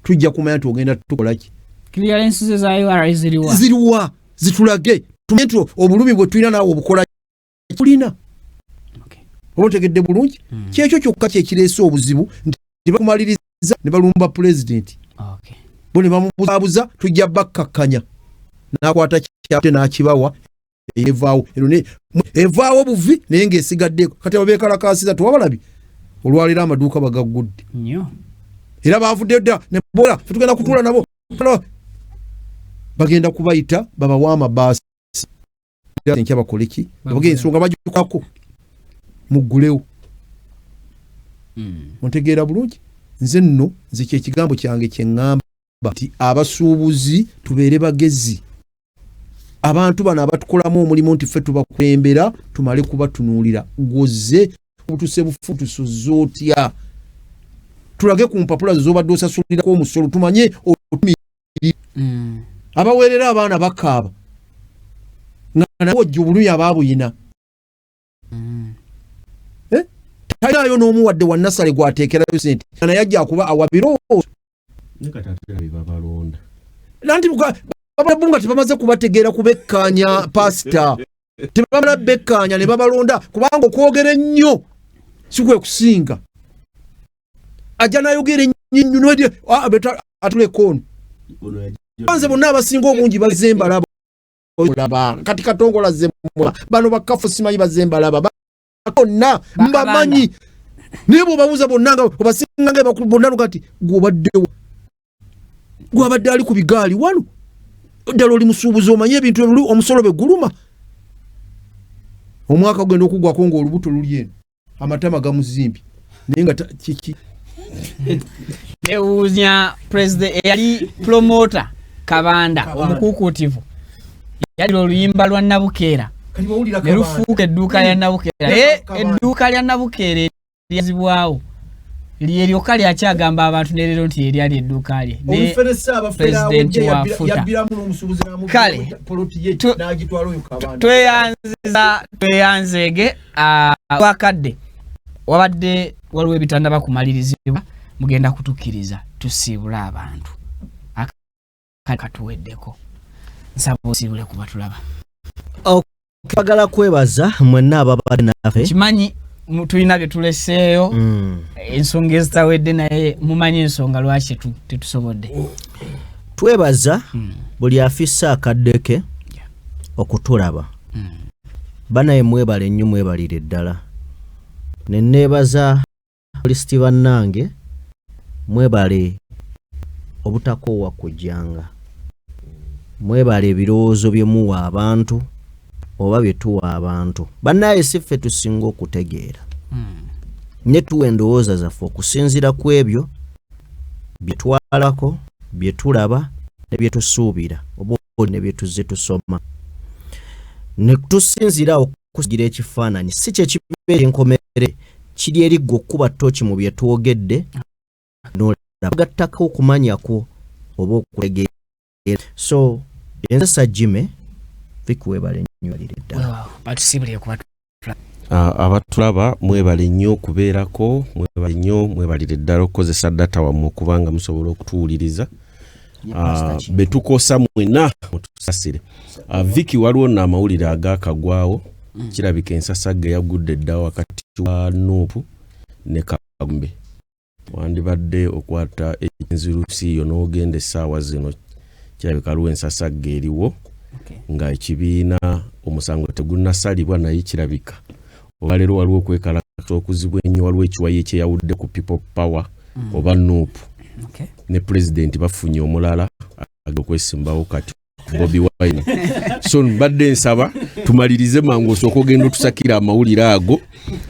tujja kumanya nti ogenda tukola ki. Clearance ze za URA ziriwa? Ziriwa zitulage, tumanye nti obulumi bwe tulina naawe obukola tulina. Oba otegedde bulungi? Kyekyo kyokka kyekireese obuzibu nti bakumaliriza ne balumba pulezidenti bo ne bamubuzabuza, tujja bakkakkanya, n'akwata kyate n'akibawa. Evaawo eno evaawo buvi naye ng'esigaddeko. Kati ababeekalakaasiza tewabalabi olwaleero amaduuka bagaggudde era bavuddeyo dda ne bola fe tugenda kutuula nabo, bagenda kubayita babawa amabaasi enkya bakole ki, bagenda ensonga bagikwako muggulewo. Ontegeera bulungi? Nze nno nze kyekigambo kyange kyeŋŋamba nti abasuubuzi tubeere bagezi. Abantu bano abatukolamu omulimu nti ffe tubakulembera, tumale kubatunuulira gwoze obutuse bufutusuza otya, tulage ku mpapula zo zobadde osasulirako omusolo tumanye otumi. Abaweerera abaana bakaaba nga nawe ojja obulumi abaabuyina. Eh? Talinayo n'omu wadde wa nasale gwateekerayo sente nga naye ajja akuba awa birowoozo. Naye kati ate era be babalonda. Nanti babu nga tebamaze kubategeera kubekkaanya, pasita, tebamala bekkaanya ne babalonda, kubanga okwogera ennyo si kwe kusinga. Ajja nayogera ennyo atuleka ono. Ono yajja. Nze bonna abasinga obungi bazze mbalaba. Olaba kati Katongola azze mulaba, bano bakafu simanyi bazze mbalaba bonna mbamanyi, naye bw'obabuuza bonna nga obasinga nga bakulu bonna lugati gw'obaddewo gwabadde ali ku bigaali wano ddala oli musuubuzi omanyi ebintu ebulu omusolo bwe guluma omwaka gugenda okugwako ng'olubuto luli eno amatama gamuzimbye naye nga kiki. Newuunya president eyali promoter Kabanda omukuukuutivu yalira oluyimba lwa Nabukeera Kati bw'owulira ne lufuuka edduuka lya Nabukeera, naye Kabanda. Edduuka lya Nabukeera eryazibwawo lye lyokka lyakyagamba abantu ne leero nti eryali edduuka lye ne Omuferesa abafera president awedde wa futa. Yabbiramu n'omusuubuzi n'amubbira Kale, poloti ye n'agitwala oyo Kabanda. Tweyanziza, tweyanzeege wakadde wabadde waliwo ebitannaba kumalirizibwa, mugenda kutukkiriza tusiibule abantu. Katuweddeko, nsaba osiibule kuba tulaba. Twagala kwebaza mwenna ababadde naffe. Kimanyi tulina bye tuleseeyo, ensonga ezitawedde, naye mumanyi ensonga lwaki tetusobodde. Twebaza buli afissa akadde ke okutulaba. Banaye mwebale nnyo, mwebalire ddala. Ne neebaza lisiti bannange, mwebale obutakoowa kujjanga, mwebale ebirowoozo bye muwa abantu oba bye tuwa abantu. Bannaye si ffe tusinga okutegeera, ne tuwa endowooza zaffe okusinziira ku ebyo bye twalako, bye tulaba ne bye tusuubira oba oli ne bye tuzze tusoma, ne tusinziira awo okusigira ekifaananyi. Si kye kibeera enkomerere, kiri eri ggwe okukuba ttooki mu bye twogedde n'olaba gattako okumanya kwo oba okutegeera. So enzesa Jime Vic, weebale nnyo, walire ddala. Weewaawo, batusiibulire kuba. Abatulaba mwebale nnyo okubeerako, mwebale nnyo, mwebalire ddala okukozesa data wammwe okubanga musobola okutuwuliriza. Betukosa mwenna mutusasire. Viki, waliwo nno amawulire agakagwawo. Kirabika ensasagge yagudde dda wakati wa NUP ne Kagombe. Wandibadde okwata enzirusi yo n'ogenda essaawa zino, kirabika waliwo ensasagge eriwo nga ekibiina omusango tegunnasalibwa, naye kirabika olwaleero waliwo okwekalakasa okuzibu ennyo. Waliwo ekiwayi ekyeyawudde ku People Power oba NUP ne pulezidenti, bafunye omulala agenda okwesimbawo kati, Bobi Wine. So mbadde nsaba tumalirize mangu, osooka ogenda otusakira amawulire ago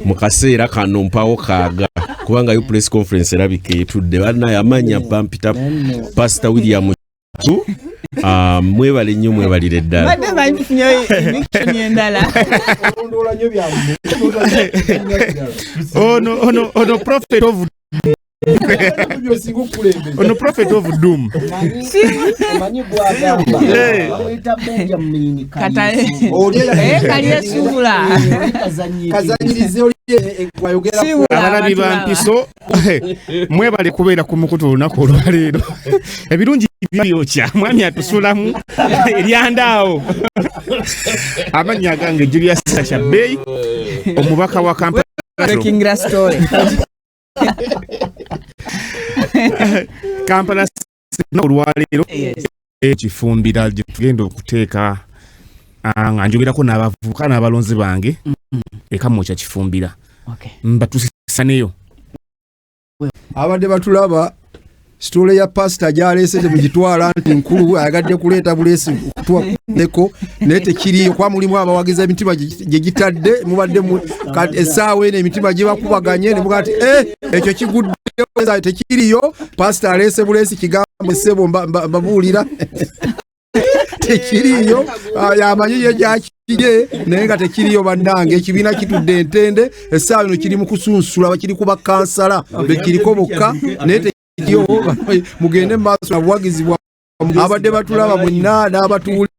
mu kaseera kano mpawo kaaga, kubanga yo press conference erabika etudde. Bannaye amanya bampita Pastor William Chu. Mwebale nnyo, mwebalire ddala. Mbadde manyi tufunye eviction endala. Olondoola nnyo byammwe. Ono prophet of Byosinga okukulembeza. Ono prophet of doom. Omanyi gwagamba Hey. bamuyita Benjamin. Kata Oli eh, Kalyesuubula. Kazanyirize oli gwayogera. Siibula Abalabi ba abatulaba. Mpiso, mwebale kubeera ku mukutu olunaku olwaleero. Ebirungi byokya mwami atusulamu eryandaawo. Amannya agange Julius Sasha Bey, omubaka wa Kampala. Breaking the story. Kampala olwaleero. Yes. Ekifumbira gye tugenda okuteeka. Nga njogerako n'abavubuka n'abalonzi bange ekamwokya Kifumbira. Mbatusisaneyo. Abadde batulaba, story ya pasita gyaleese temugitwala nti nkulu, ayagadde kuleeta buleesi kutuwako, naye tekiriyo, kuba mulimu abawagizi emitima gye gitadde mubadde kati essaawa eno emitima gibakubaganye ne mugaa nti "Eh, ekyo kiguddeyo." Tekiriyo, pasita aleese buleesi kigambo, essebo mbabuulira tekiriyo. Ah, yamanyi ye gyakirye, naye nga tekiriyo. Bannange, ekibiina kitudde entende essaawa eno, kiri mu kusunsula, kiri ku bakansala bekiriko bokka, naye tekiriyo. Mugende mu maaso na buwagizi bwa abadde batulaba mwenna n'abatuwulira.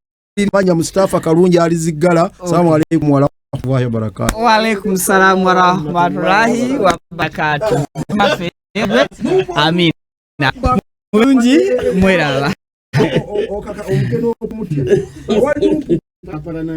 Manya Mustafa Kalungi Aliziggala. Salamu aleikum warahmatullahi wabarakatu. Waalaikum salam warahmatullahi wabarakatu. Amina, mulungi mweraba. Omukeno okumutya.